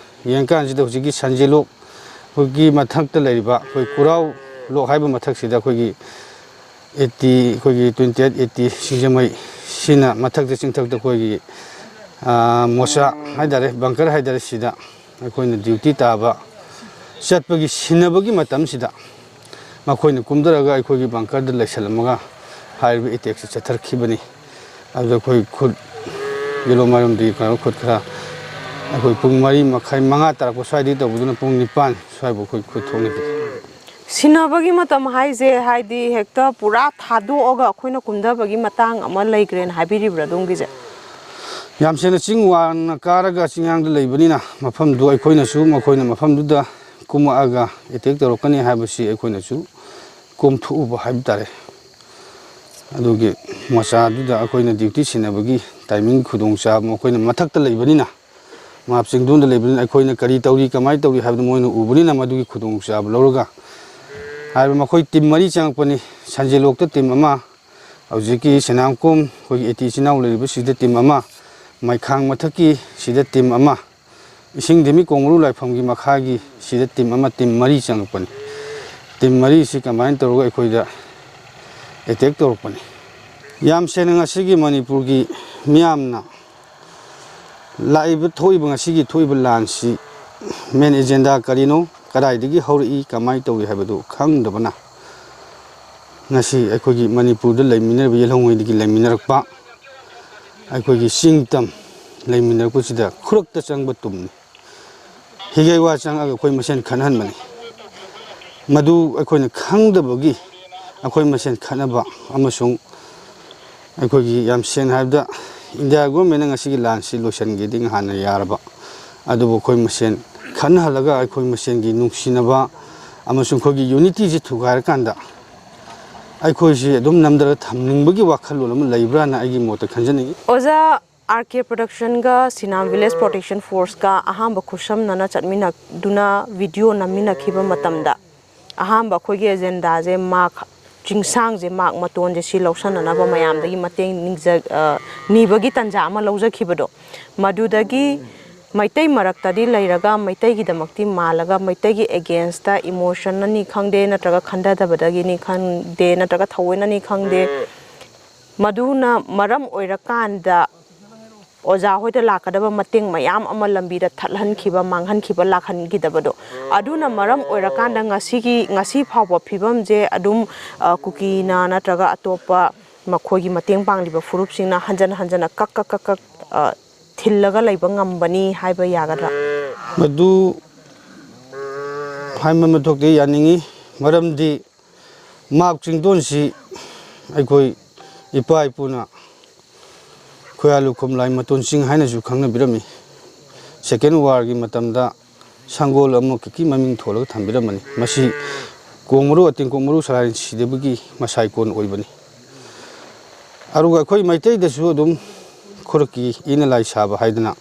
ꯌꯦꯡꯀꯥꯟꯁꯤꯗ, ꯍꯧꯖꯤꯛꯀꯤ ꯁꯟꯖꯦꯂꯣꯛ, ꯑꯩꯈꯣꯏꯒꯤ ꯃꯊꯛꯇ ꯂꯩꯔꯤꯕ ꯑꯩꯈꯣꯏ ꯀꯨꯔꯥꯎ ꯂꯣꯛ ꯍꯥꯏꯕ ꯃꯊꯛꯁꯤꯗ ꯑꯩꯈꯣꯏꯒꯤ ꯑꯦ ꯇꯤ, ꯑꯩꯈꯣꯏꯒꯤ ꯇ꯭ꯋꯦꯟꯇꯤ ꯑꯩꯠ ꯑꯦ ꯇꯤ ꯁꯤꯡꯖꯃꯩ, ꯁꯤꯅ ꯃꯊꯛꯇ, ꯆꯤꯡꯊꯛꯇ ꯑꯩꯈꯣꯏꯒꯤ, ꯑꯥ, ꯃꯣꯆꯥ ꯍꯥꯏꯇꯥꯔꯦ, ꯕꯪꯀꯔ ꯍꯥꯏꯇꯥꯔꯦ, ꯁꯤꯗ ꯑꯩꯈꯣꯏꯅ ꯗ꯭ꯌꯨꯇꯤ ꯇꯥꯕ ꯆꯠꯄꯒꯤ ꯁꯤꯟꯅꯕꯒꯤ ꯃꯇꯝꯁꯤꯗ ꯃꯈꯣꯏꯅ ꯀꯨꯝꯊꯔꯒ ꯑꯩꯈꯣꯏꯒꯤ ꯕꯪꯀꯔꯗ ꯂꯩꯁꯜꯂꯝꯃꯒ ꯍꯥꯏꯔꯤꯕ ꯑꯦꯇꯦꯛꯁꯤ ꯆꯠꯊꯔꯛꯈꯤꯕꯅꯤ꯫ ꯑꯗꯨꯗ ꯑꯩꯈꯣꯏ ꯈꯨꯠ, ꯌꯦꯂꯣ ꯃꯥꯏꯔꯣꯝꯗꯒꯤ ꯀꯩꯅꯣ ꯈꯨꯠ ꯈꯔ, ꯑꯩꯈꯣꯏ ꯄꯨꯡ ꯃꯔꯤ ꯃꯈꯥꯏ, ꯃꯉꯥ ꯇꯥꯔꯛꯄ ꯁ꯭ꯋꯥꯏꯗꯒꯤ ꯇꯧꯕꯗꯨꯅ ꯄꯨꯡ ꯅꯤꯄꯥꯟ ꯁ꯭ꯋꯥꯏꯐꯥꯎ ꯑꯩꯈꯣꯏ ꯈꯨꯠ ꯊꯣꯛꯅꯈꯤ꯫ ꯁꯤꯟꯅꯕꯒꯤ ꯃꯇꯝ ꯍꯥꯏꯁꯦ, ꯍꯥꯏꯗꯤ ꯍꯦꯛꯇ ꯄꯨꯔꯥ ꯊꯥꯗꯣꯛꯑꯒ ꯑꯩꯈꯣꯏꯅ ꯀꯨꯝꯊꯕꯒꯤ ꯃꯇꯥꯡ ꯑꯃ ꯂꯩꯈ꯭ꯔꯦꯅ ꯍꯥꯏꯕꯤꯔꯤꯕ꯭ꯔꯥ ꯑꯗꯣꯝꯒꯤꯁꯦ? ꯌꯥꯝ ꯁꯦꯡꯅ ꯆꯤꯡ ꯋꯥꯡꯅ ꯀꯥꯔꯒ ꯆꯤꯡꯌꯥꯡꯗ ꯂꯩꯕꯅꯤꯅ, ꯃꯐꯝꯗꯨ ꯑꯩꯈꯣꯏꯅꯁꯨ ꯃꯈꯣꯏꯅ ꯃꯐꯝꯗꯨꯗ ꯀꯨꯝꯃꯛꯑꯒ ꯑꯦꯇꯦꯛ ꯇꯧꯔꯛꯀꯅꯤ ꯍꯥꯏꯕꯁꯤ ꯑꯩꯈꯣꯏꯅꯁꯨ ꯀꯣꯝꯊꯣꯛꯎꯕ ꯍꯥꯏꯕ ꯇꯥꯔꯦ꯫ ꯑꯗꯨꯒꯤ ꯃꯣꯆꯥꯗꯨꯗ ꯑꯩꯈꯣꯏꯅ ꯗ꯭ꯌꯨꯇꯤ ꯁꯤꯟꯅꯕꯒꯤ ꯇꯥꯏꯃꯤꯡ ꯈꯨꯗꯣꯡꯆꯥꯕ, ꯃꯈꯣꯏꯅ ꯃꯊꯛꯇ ꯂꯩꯕꯅꯤꯅ, ꯃꯍꯥꯛ ꯆꯤꯡꯗꯣꯟꯗ ꯂꯩꯕꯅꯤꯅ, ꯑꯩꯈꯣꯏꯅ ꯀꯔꯤ ꯇꯧꯔꯤ, ꯀꯃꯥꯏꯅ ꯇꯧꯔꯤ ꯍꯥꯏꯕꯗꯨ ꯃꯣꯏꯅ ꯎꯕꯅꯤꯅ, ꯃꯗꯨꯒꯤ ꯈꯨꯗꯣꯡꯆꯥꯕ ꯂꯧꯔꯒ ꯍꯥꯏꯔꯤꯕ ꯃꯈꯣꯏ ꯇꯤꯝ ꯃꯔꯤ ꯆꯪꯉꯛꯄꯅꯤ꯫ ꯁꯟꯖꯦꯂꯣꯛꯇ ꯇꯤꯝ ꯑꯃ, ꯍꯧꯖꯤꯛꯀꯤ ꯁꯅꯥꯝꯀꯣꯝ ꯑꯩꯈꯣꯏꯒꯤ ꯑꯦ ꯇꯤ ꯏꯆꯤꯟ ꯏꯅꯥꯎ ꯂꯩꯔꯤꯕꯁꯤꯗ ꯇꯤꯝ ꯑꯃ, ꯃꯩꯈꯥꯡ ꯃꯊꯛꯀꯤ ꯁꯤꯗ ꯇꯤꯝ ꯑꯃ, ꯏꯁꯤꯡ ꯗꯦꯃꯤ ꯀꯣꯡꯒ꯭ꯔꯨ ꯂꯥꯏꯐꯝꯒꯤ ꯃꯈꯥꯒꯤ ꯁꯤꯗ ꯇꯤꯝ ꯑꯃ, ꯇꯤꯝ ꯃꯔꯤ ꯆꯪꯉꯛꯄꯅꯤ꯫ ꯇꯤꯝ ꯃꯔꯤꯁꯤ ꯀꯝꯕꯥꯏꯟ ꯇꯧꯔꯒ ꯑꯩꯈꯣꯏꯗ ꯑꯦꯇꯦꯛ ꯇꯧꯔꯛꯄꯅꯤ꯫ ꯌꯥꯝ ꯁꯦꯡꯅ ꯉꯁꯤꯒꯤ ꯃꯅꯤꯄꯨꯔꯒꯤ ꯃꯤꯌꯥꯝꯅ ꯂꯥꯛꯏꯕ, ꯊꯣꯛꯏꯕ, ꯉꯁꯤꯒꯤ ꯊꯣꯛꯏꯕ ꯂꯥꯟꯁꯤ ꯃꯦꯟ ꯑꯦꯖꯦꯟꯗꯥ ꯀꯔꯤꯅꯣ, ꯀꯗꯥꯏꯗꯒꯤ ꯍꯧꯔꯛꯏ, ꯀꯃꯥꯏꯅ ꯇꯧꯏ ꯍꯥꯏꯕꯗꯨ ꯈꯪꯗꯕꯅ ꯉꯁꯤ ꯑꯩꯈꯣꯏꯒꯤ ꯃꯅꯤꯄꯨꯔꯗ ꯂꯩꯃꯤꯟꯅꯔꯤꯕ, ꯌꯦꯜꯍꯧꯉꯩꯗꯒꯤ ꯂꯩꯃꯤꯟꯅꯔꯛꯄ ꯑꯩꯈꯣꯏꯒꯤ ꯆꯤꯡ ꯇꯝ ꯂꯩꯃꯤꯟꯅꯔꯛꯄꯁꯤꯗ ꯈꯨꯔꯛꯇ ꯆꯪꯕ ꯇꯨꯝꯅꯤ꯫ ꯍꯤꯒꯩ ꯋꯥ ꯆꯪꯉꯒ ꯑꯩꯈꯣꯏ ꯃꯁꯦꯟ ꯈꯠꯅꯍꯟꯕꯅꯤ꯫ ꯃꯗꯨ ꯑꯩꯈꯣꯏꯅ ꯈꯪꯗꯕꯒꯤ ꯑꯩꯈꯣꯏ ꯃꯁꯦꯟ ꯈꯠꯅꯕ ꯑꯃꯁꯨꯡ ꯑꯩꯈꯣꯏꯒꯤ, ꯌꯥꯝ ꯁꯦꯡꯅ ꯍꯥꯏꯔꯕꯗ, ꯏꯟꯗꯤꯌꯥ ꯒꯣꯔꯃꯦꯟꯅ ꯉꯁꯤꯒꯤ ꯂꯥꯟꯁꯤ ꯂꯣꯏꯁꯤꯟꯒꯦꯗꯤ ꯉꯍꯥꯟꯅ ꯌꯥꯔꯕ, ꯑꯗꯨꯕꯨ ꯑꯩꯈꯣꯏ ꯃꯁꯦꯟ ꯈꯟꯅꯍꯜꯂꯒ ꯑꯩꯈꯣꯏ ꯃꯁꯦꯟꯒꯤ ꯅꯨꯡꯁꯤꯅꯕ ꯑꯃꯁꯨꯡ ꯑꯩꯈꯣꯏꯒꯤ ꯌꯨꯅꯤꯇꯤꯁꯤ ꯊꯨꯒꯥꯏꯔꯀꯥꯟꯗ ꯑꯩꯈꯣꯏꯁꯤ ꯑꯗꯨꯝ ꯅꯝꯗꯔꯒ ꯊꯝꯅꯤꯡꯕꯒꯤ ꯋꯥꯈꯜꯂꯣꯟ ꯑꯃ ꯂꯩꯕ꯭ꯔꯥꯅ ꯑꯩꯒꯤ ꯃꯣꯠꯇ ꯈꯟꯖꯅꯤꯡꯏ꯫ ꯑꯣꯖꯥ, ꯑꯥꯔ ꯀꯦ ꯄ꯭ꯔꯗꯛꯁꯟꯒ ꯁꯤꯅꯥꯝ ꯚꯤꯂꯦꯖ ꯄ꯭ꯔꯣꯇꯦꯛꯁꯟ ꯐꯣꯔꯁꯀ ꯑꯍꯥꯟꯕ ꯈꯨꯠꯁꯝꯅꯅ ꯆꯠꯃꯤꯟꯅꯗꯨꯅ ꯚꯤꯗꯤꯑꯣ ꯅꯝꯃꯤꯟꯅꯈꯤꯕ ꯃꯇꯝꯗ ꯑꯍꯥꯟꯕ ꯑꯩꯈꯣꯏꯒꯤ ꯑꯦꯖꯦꯟꯗꯥꯁꯦ ꯃꯥꯛ ꯆꯤꯡꯁꯥꯡꯁꯦ, ꯃꯥꯛ ꯃꯇꯣꯟꯁꯦ ꯁꯤ ꯂꯧꯁꯟꯅꯅꯕ ꯃꯌꯥꯝꯗꯒꯤ ꯃꯇꯦꯡ ꯅꯤꯡꯖ-, ꯑ, ꯅꯤꯕꯒꯤ ꯇꯥꯟꯖꯥ ꯑꯃ ꯂꯧꯖꯈꯤꯕꯗꯣ, ꯃꯗꯨꯗꯒꯤ ꯃꯩꯇꯩ ꯃꯔꯛꯇꯗꯤ ꯂꯩꯔꯒ ꯃꯩꯇꯩꯒꯤꯗꯃꯛꯇꯤ ꯃꯥꯜꯂꯒ ꯃꯩꯇꯩꯒꯤ ꯑꯦꯒꯦꯟꯁꯇ ꯏꯃꯣꯁꯟꯅꯅꯤ ꯈꯪꯗꯦ, ꯅꯠꯇ꯭ꯔꯒ ꯈꯟꯊꯗꯕꯗꯒꯤꯅꯤ ꯈꯪꯗꯦ, ꯅꯠꯇ꯭ꯔꯒ ꯊꯑꯣꯏꯅꯅꯤ ꯈꯪꯗꯦ, ꯃꯗꯨꯅ ꯃꯔꯝ ꯑꯣꯏꯔꯀꯥꯟꯗ ꯑꯣꯖꯥ ꯍꯣꯏꯗ ꯂꯥꯛꯀꯗꯕ ꯃꯇꯦꯡ ꯃꯌꯥꯝ ꯑꯃ ꯂꯝꯕꯤꯗ ꯊꯠꯍꯟꯈꯤꯕ, ꯃꯥꯡꯍꯟꯈꯤꯕ, ꯂꯥꯛꯍꯟꯈꯤꯗꯕꯗꯣ, ꯑꯗꯨꯅ ꯃꯔꯝ ꯑꯣꯏꯔꯀꯥꯟꯗ ꯉꯁꯤꯒꯤ, ꯉꯁꯤ ꯐꯥꯎꯕ ꯐꯤꯕꯝꯁꯦ ꯑꯗꯨꯝ, ꯑ, ꯀꯨꯀꯤꯅ ꯅꯠꯇ꯭ꯔꯒ ꯑꯇꯣꯞꯄ ꯃꯈꯣꯏꯒꯤ ꯃꯇꯦꯡ ꯄꯥꯡꯂꯤꯕ ꯐꯨꯔꯨꯞꯁꯤꯡꯅ ꯍꯟꯖꯟ ꯍꯟꯖꯟꯅ ꯀꯛ, ꯀꯛ, ꯀꯛ, ꯀꯛ, ꯑ, ꯊꯤꯜꯂꯒ ꯂꯩꯕ ꯉꯝꯕꯅꯤ ꯍꯥꯏꯕ ꯌꯥꯒꯗ꯭ꯔꯥ? ꯃꯗꯨ ꯍꯥꯏꯃꯟꯕ ꯊꯣꯛꯇꯦ, ꯌꯥꯅꯤꯡꯉꯤ꯫ ꯃꯔꯝꯗꯤ ꯃꯥꯛ ꯆꯤꯡꯗꯣꯟꯁꯤ ꯑꯩꯈꯣꯏ ꯏꯄꯥ ꯏꯄꯨꯅ ꯈꯣꯌꯥꯂꯨ ꯈꯣꯝꯂꯥꯏ ꯃꯇꯣꯟ ꯆꯤꯡ ꯍꯥꯏꯅꯁꯨ ꯈꯪꯅꯕꯤꯔꯝꯃꯤ꯫ ꯁꯦꯀꯦꯟ ꯋꯥꯔꯒꯤ ꯃꯇꯝꯗ ꯁꯪꯒꯣꯜ ꯑꯃꯈꯛꯀꯤ ꯃꯃꯤꯡ ꯊꯣꯜꯂꯒ ꯊꯝꯕꯤꯔꯝꯕꯅꯤ꯫ ꯃꯁꯤ ꯀꯣꯡ ꯃꯔꯨ, ꯑꯇꯤꯡ ꯀꯣꯡ ꯃꯔꯨ ꯁꯂꯥꯏ ꯁꯤꯗꯕꯒꯤ ꯃꯁꯥꯏꯀꯣꯟ ꯑꯣꯏꯕꯅꯤ꯫ ꯑꯗꯨꯒ ꯑꯩꯈꯣꯏ ꯃꯩꯇꯩꯗꯁꯨ ꯑꯗꯨꯝ ꯈꯨꯔꯛꯀꯤ ꯏꯅ ꯂꯥꯏ ꯁꯥꯕ ꯍꯥꯏꯗꯅ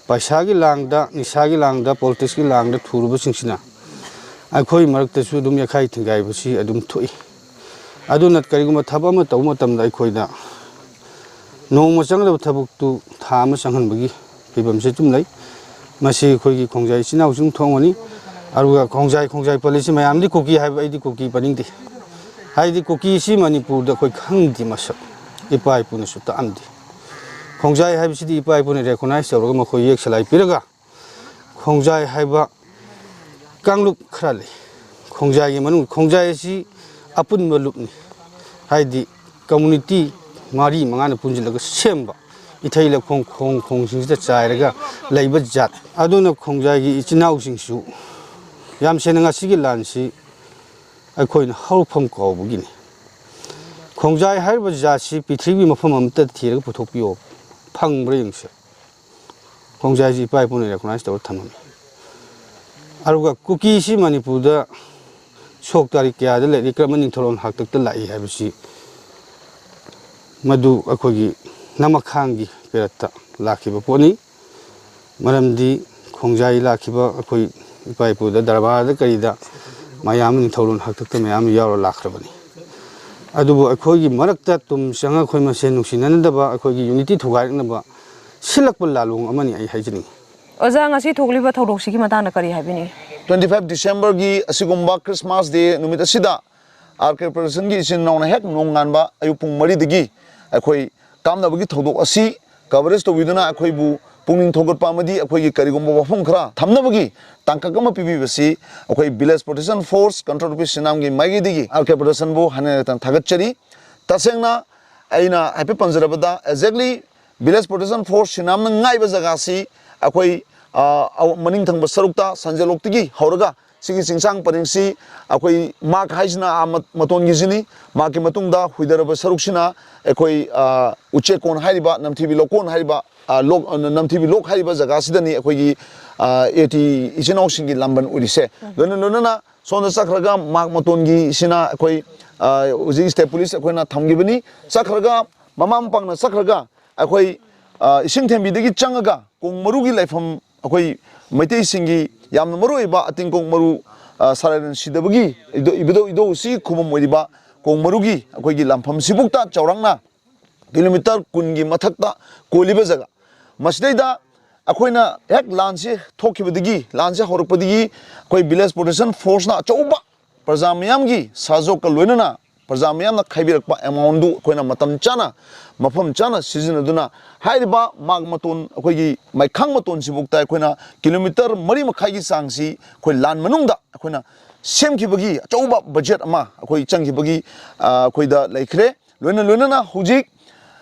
ꯄꯩꯁꯥꯒꯤ ꯂꯥꯡꯗ, ꯅꯤꯁꯥꯒꯤ ꯂꯥꯡꯗ, ꯄꯣꯂꯤꯇꯤꯛꯁꯀꯤ ꯂꯥꯡꯗ ꯊꯨꯔꯨꯕꯁꯤꯡꯁꯤꯅ ꯑꯩꯈꯣꯏ ꯃꯔꯛꯇꯁꯨ ꯑꯗꯨꯝ ꯌꯥꯈꯥꯏ ꯊꯤꯡꯒꯥꯏꯕꯁꯤ ꯑꯗꯨꯝ ꯊꯣꯛꯏ꯫ ꯑꯗꯨꯅ ꯀꯔꯤꯒꯨꯝꯕ ꯊꯕꯛ ꯑꯃ ꯇꯧꯕ ꯃꯇꯝꯗ ꯑꯩꯈꯣꯏꯗ ꯅꯣꯡꯃ ꯆꯪꯒꯗꯕ ꯊꯕꯛꯇꯨ ꯊꯥ ꯑꯃ ꯆꯪꯍꯟꯕꯒꯤ ꯐꯤꯕꯝꯁꯤ ꯑꯗꯨꯝ ꯂꯩ꯫ ꯃꯁꯤ ꯑꯩꯈꯣꯏꯒꯤ ꯈꯣꯡꯖꯥꯏ ꯏꯆꯤꯟ ꯏꯅꯥꯎꯁꯤꯡ ꯊꯣꯛꯑꯝꯒꯅꯤ꯫ ꯑꯗꯨꯒ ꯈꯣꯡꯖꯥꯏ, ꯈꯣꯡꯖꯥꯏ ꯄꯜꯂꯤꯁꯤ ꯃꯌꯥꯝꯗꯤ ꯀꯨꯀꯤ ꯍꯥꯏꯕ, ꯑꯩꯗꯤ ꯀꯨꯀꯤ ꯄꯟꯅꯤꯡꯗꯦ꯫ ꯍꯥꯏꯗꯤ ꯀꯨꯀꯤꯁꯤ ꯃꯅꯤꯄꯨꯔꯗ ꯑꯩꯈꯣꯏ ꯈꯪꯗꯦ ꯃꯁꯛ, ꯏꯄꯥ ꯏꯄꯨꯅꯁꯨ ꯇꯥꯛꯑꯝꯗꯦ꯫ ꯈꯣꯡꯖꯥꯏ ꯍꯥꯏꯕꯁꯤꯗꯤ ꯏꯄꯥ ꯏꯄꯨꯅ ꯔꯦꯀꯣꯅꯥꯏꯁ ꯇꯧꯔꯒ ꯃꯈꯣꯏ ꯌꯦꯛ ꯁꯂꯥꯏ ꯄꯤꯔꯒ ꯈꯣꯡꯖꯥꯏ ꯍꯥꯏꯕ ꯀꯥꯡꯂꯨꯞ ꯈꯔ ꯂꯩ꯫ ꯈꯣꯡꯖꯥꯏꯒꯤ ꯃꯅꯨꯡ, ꯈꯣꯡꯖꯥꯏ ꯑꯁꯤ ꯑꯄꯨꯟꯕ ꯂꯨꯞꯅꯤ, ꯍꯥꯏꯗꯤ ꯀꯝꯃꯨꯅꯤꯇꯤ ꯃꯔꯤ ꯃꯉꯥꯅ ꯄꯨꯟꯁꯤꯜꯂꯒ ꯁꯦꯝꯕ ꯏꯊꯩ ꯂꯧꯈꯣꯡ, ꯈꯣꯡ ꯈꯣꯡꯁꯤꯡꯁꯤꯗ ꯆꯥꯏꯔꯒ ꯂꯩꯕ ꯖꯥꯠ꯫ ꯑꯗꯨꯅ ꯈꯣꯡꯖꯥꯏꯒꯤ ꯏꯆꯤꯟ ꯏꯅꯥꯎꯁꯤꯡꯁꯨ ꯌꯥꯝ ꯁꯦꯡꯅ ꯉꯁꯤꯒꯤ ꯂꯥꯟꯁꯤ ꯑꯩꯈꯣꯏꯅ ꯍꯧꯔꯛꯐꯝ ꯀꯥꯎꯕꯒꯤꯅꯤ꯫ ꯈꯣꯡꯖꯥꯏ ꯍꯥꯏꯔꯤꯕ ꯖꯥꯠꯁꯤ ꯄ꯭ꯔꯤꯊꯤꯕꯤ ꯃꯐꯝ ꯑꯃꯠꯇ ꯊꯤꯔꯒ ꯄꯨꯊꯣꯛꯄꯤꯌꯣ, ꯐꯪꯕ꯭ꯔꯥ ꯌꯦꯡꯁꯤ꯫ ꯈꯣꯡꯖꯥꯏꯁꯤ ꯏꯄꯥ ꯏꯄꯨꯅ ꯔꯦꯀꯣꯅꯥꯏꯁ ꯇꯧꯔ ꯊꯝꯃꯝꯃꯤ꯫ ꯑꯗꯨꯒ ꯀꯨꯀꯤꯁꯤ ꯃꯅꯤꯄꯨꯔꯗ ꯁꯣꯛ ꯇꯥꯔꯤꯛ ꯀꯌꯥꯗ ꯂꯩꯔꯤ, ꯀꯔꯝꯕ ꯅꯤꯡꯊꯧꯔꯣꯟ ꯍꯥꯛꯇꯛꯇ ꯂꯥꯛꯏ ꯍꯥꯏꯕꯁꯤ, ꯃꯗꯨ ꯑꯩꯈꯣꯏꯒꯤ ꯅꯃꯈꯥꯡꯒꯤ ꯄꯦꯔꯠꯇ ꯂꯥꯛꯈꯤꯕ ꯄꯣꯠꯅꯤ꯫ ꯃꯔꯝꯗꯤ ꯈꯣꯡꯖꯥꯏ ꯂꯥꯛꯈꯤꯕ ꯑꯩꯈꯣꯏ ꯏꯄꯥ ꯏꯄꯨꯗ ꯗꯔꯕꯥꯔꯗ ꯀꯔꯤꯗ ꯃꯌꯥꯝ ꯅꯤꯡꯊꯧꯔꯣꯟ ꯍꯥꯛꯇꯛꯇ ꯃꯌꯥꯝ ꯌꯥꯎꯔ ꯂꯥꯛꯈ꯭ꯔꯕꯅꯤ꯫ ꯑꯗꯨꯕꯨ ꯑꯩꯈꯣꯏꯒꯤ ꯃꯔꯛꯇ ꯇꯨꯝ ꯆꯪꯉ ꯑꯩꯈꯣꯏ ꯃꯁꯦꯟ ꯅꯨꯡꯁꯤꯅꯅꯗꯕ, ꯑꯩꯈꯣꯏꯒꯤ ꯌꯨꯅꯤꯇꯤ ꯊꯨꯒꯥꯏꯔꯛꯅꯕ ꯁꯤꯜꯂꯛꯄ ꯂꯥꯂꯣꯡ ꯑꯃꯅꯤ ꯑꯩ ꯍꯥꯏꯖꯅꯤꯡꯉꯤ꯫ ꯑꯣꯖꯥ, ꯉꯁꯤ ꯊꯣꯛꯂꯤꯕ ꯊꯧꯗꯣꯛꯁꯤꯒꯤ ꯃꯇꯥꯡꯗ ꯀꯔꯤ ꯍꯥꯏꯕꯤꯅꯤꯡꯏ? Twenty five Decemberꯒꯤ ꯑꯁꯤꯒꯨꯝꯕ Christmas Day ꯅꯨꯃꯤꯠ ꯑꯁꯤꯗ ꯑꯥꯔ ꯀꯦ ꯄ꯭ꯔꯗꯛꯁꯟꯒꯤ ꯏꯆꯤꯟ ꯏꯅꯥꯎꯅ ꯍꯦꯛ ꯅꯣꯡꯉꯥꯟꯕ ꯑꯌꯨꯛ ꯄꯨꯡ ꯃꯔꯤꯗꯒꯤ ꯑꯩꯈꯣꯏ ꯀꯥꯞꯅꯕꯒꯤ ꯊꯧꯗꯣꯛ ꯑꯁꯤ coverage ꯇꯧꯕꯤꯗꯨꯅ ꯑꯩꯈꯣꯏꯕꯨ ꯄꯨꯛꯅꯤꯡ ꯊꯧꯒꯠꯄ ꯑꯃꯗꯤ ꯑꯩꯈꯣꯏꯒꯤ ꯀꯔꯤꯒꯨꯝꯕ ꯋꯥꯐꯝ ꯈꯔ ꯊꯝꯅꯕꯒꯤ ꯇꯥꯡꯀꯛ ꯑꯃ ꯄꯤꯕꯤꯕꯁꯤ ꯑꯩꯈꯣꯏ Village Protection Force Control Nupee ꯁꯤꯅꯥꯝꯒꯤ ꯃꯥꯏꯀꯩꯗꯒꯤ ꯑꯥꯔ ꯀꯦ ꯄ꯭ꯔꯗꯛꯁꯟꯕꯨ ꯍꯟꯅ ꯍꯟꯅ ꯊꯥꯒꯠꯆꯔꯤ꯫ ꯇꯁꯦꯡꯅ ꯑꯩꯅ ꯍꯥꯏꯐꯦꯠ ꯄꯟꯖꯔꯕꯗ, exactly Village Protection Force ꯁꯤꯅꯥꯝꯅ ꯉꯥꯛꯏꯕ ꯖꯒꯥꯁꯤ ꯑꯩꯈꯣꯏ, ꯑ, ꯑ, ꯃꯅꯤꯡ ꯊꯪꯕ ꯁꯔꯨꯛꯇ ꯁꯟꯖꯦꯜꯂꯣꯛꯇꯒꯤ ꯍꯧꯔꯒ ꯁꯤꯒꯤ ꯆꯤꯡꯁꯥꯡ ꯄꯔꯤꯡꯁꯤ ꯑꯩꯈꯣꯏ ꯃꯥꯛ ꯍꯥꯏꯁꯤꯅ ꯑꯥ ꯃ-, ꯃꯇꯣꯟꯒꯤꯁꯤꯅꯤ꯫ ꯃꯥꯛꯀꯤ ꯃꯇꯨꯡꯗ ꯍꯨꯏꯗꯔꯕ ꯁꯔꯨꯛꯁꯤꯅ ꯑꯩꯈꯣꯏ, ꯑ, ꯎꯆꯦꯛꯀꯣꯟ ꯍꯥꯏꯔꯤꯕ, ꯅꯝꯊꯤꯕꯤ ꯂꯣꯛꯀꯣꯟ ꯍꯥꯏꯔꯤꯕ, ꯑ, ꯂꯣꯛ, ꯑ, ꯅꯝꯊꯤꯕꯤ ꯂꯣꯛ ꯍꯥꯏꯔꯤꯕ ꯖꯒꯥꯁꯤꯗꯅꯤ ꯑꯩꯈꯣꯏꯒꯤ, ꯑ, ꯑꯦ ꯇꯤ ꯏꯆꯤꯟ ꯏꯅꯥꯎꯁꯤꯡꯒꯤ ꯂꯥꯝꯕꯟ ꯑꯣꯏꯔꯤꯁꯦ꯫ ꯂꯣꯏꯅ ꯂꯣꯏꯅꯅ ꯁꯣꯝꯗ ꯆꯠꯈ꯭ꯔꯒ ꯃꯥꯛ ꯃꯇꯣꯟꯒꯤꯁꯤꯅ ꯑꯩꯈꯣꯏ, ꯑ, ꯍꯧꯖꯤꯛ state police ꯑꯩꯈꯣꯏꯅ ꯊꯝꯈꯤꯕꯅꯤ꯫ ꯆꯠꯈ꯭ꯔꯒ ꯃꯃꯥ ꯃꯄꯥꯡꯅ ꯆꯠꯈ꯭ꯔꯒ ꯑꯩꯈꯣꯏ, ꯑ, ꯏꯁꯤꯡ ꯊꯦꯝꯕꯤꯗꯒꯤ ꯆꯪꯉꯒ ꯀꯣꯡ ꯃꯔꯨꯒꯤ ꯂꯥꯏꯐꯝ, ꯑꯩꯈꯣꯏ ꯃꯩꯇꯩꯁꯤꯡꯒꯤ ꯌꯥꯝꯅ ꯃꯔꯨ ꯑꯣꯏꯕ ꯑꯇꯤꯡ ꯀꯣꯡ ꯃꯔꯨ, ꯑ, ꯁꯥꯔꯥꯏꯔꯦꯟ ꯁꯤꯗꯕꯒꯤ ꯏꯙꯧ-, ꯏꯕꯨꯙꯧ, ꯏꯙꯧ ꯎꯆꯤ ꯈꯨꯕꯝ ꯑꯣꯏꯔꯤꯕ ꯀꯣꯡ ꯃꯔꯨꯒꯤ ꯑꯩꯈꯣꯏꯒꯤ ꯂꯥꯟꯐꯝꯁꯤꯕꯨꯛꯇ ꯆꯥꯎꯔꯥꯛꯅ kilometre ꯀꯨꯟꯒꯤ ꯃꯊꯛꯇ ꯀꯣꯜꯂꯤꯕ ꯖꯒꯥ꯫ ꯃꯁꯤꯗꯩꯗ ꯑꯩꯈꯣꯏꯅ ꯍꯦꯛ ꯂꯥꯟꯁꯤ ꯊꯣꯛꯈꯤꯕꯗꯒꯤ, ꯂꯥꯟꯁꯤ ꯍꯧꯔꯛꯄꯗꯒꯤ ꯑꯩꯈꯣꯏ Village Protection Forceꯅ ꯑꯆꯧꯕ ꯄ꯭ꯔꯖꯥ ꯃꯤꯌꯥꯝꯒꯤ ꯁꯍꯖꯣꯒꯀ ꯂꯣꯏꯅꯅ, ꯄ꯭ꯔꯖꯥ ꯃꯤꯌꯥꯝꯅ ꯈꯥꯏꯕꯤꯔꯛꯄ amountꯗꯨ ꯑꯩꯈꯣꯏꯅ ꯃꯇꯝ ꯆꯥꯅ, ꯃꯐꯝ ꯆꯥꯅ ꯁꯤꯖꯤꯟꯅꯗꯨꯅ ꯍꯥꯏꯔꯤꯕ ꯃꯥꯛ ꯃꯇꯣꯟ, ꯑꯩꯈꯣꯏꯒꯤ ꯃꯩꯈꯥꯡ ꯃꯇꯣꯟꯁꯤꯐꯥꯎꯗ ꯑꯩꯈꯣꯏꯅ kilometre ꯃꯔꯤ ꯃꯈꯥꯏꯒꯤ ꯆꯥꯡꯁꯤ ꯑꯩꯈꯣꯏ ꯂꯥꯟ ꯃꯅꯨꯡꯗ ꯑꯩꯈꯣꯏꯅ ꯁꯦꯝꯈꯤꯕꯒꯤ ꯑꯆꯧꯕ budget ꯑꯃ ꯑꯩꯈꯣꯏ ꯆꯪꯈꯤꯕꯒꯤ, ꯑ, ꯑꯩꯈꯣꯏꯗ ꯂꯩꯈ꯭ꯔꯦ꯫ ꯂꯣꯏꯅ ꯂꯣꯏꯅꯅ ꯍꯧꯖꯤꯛ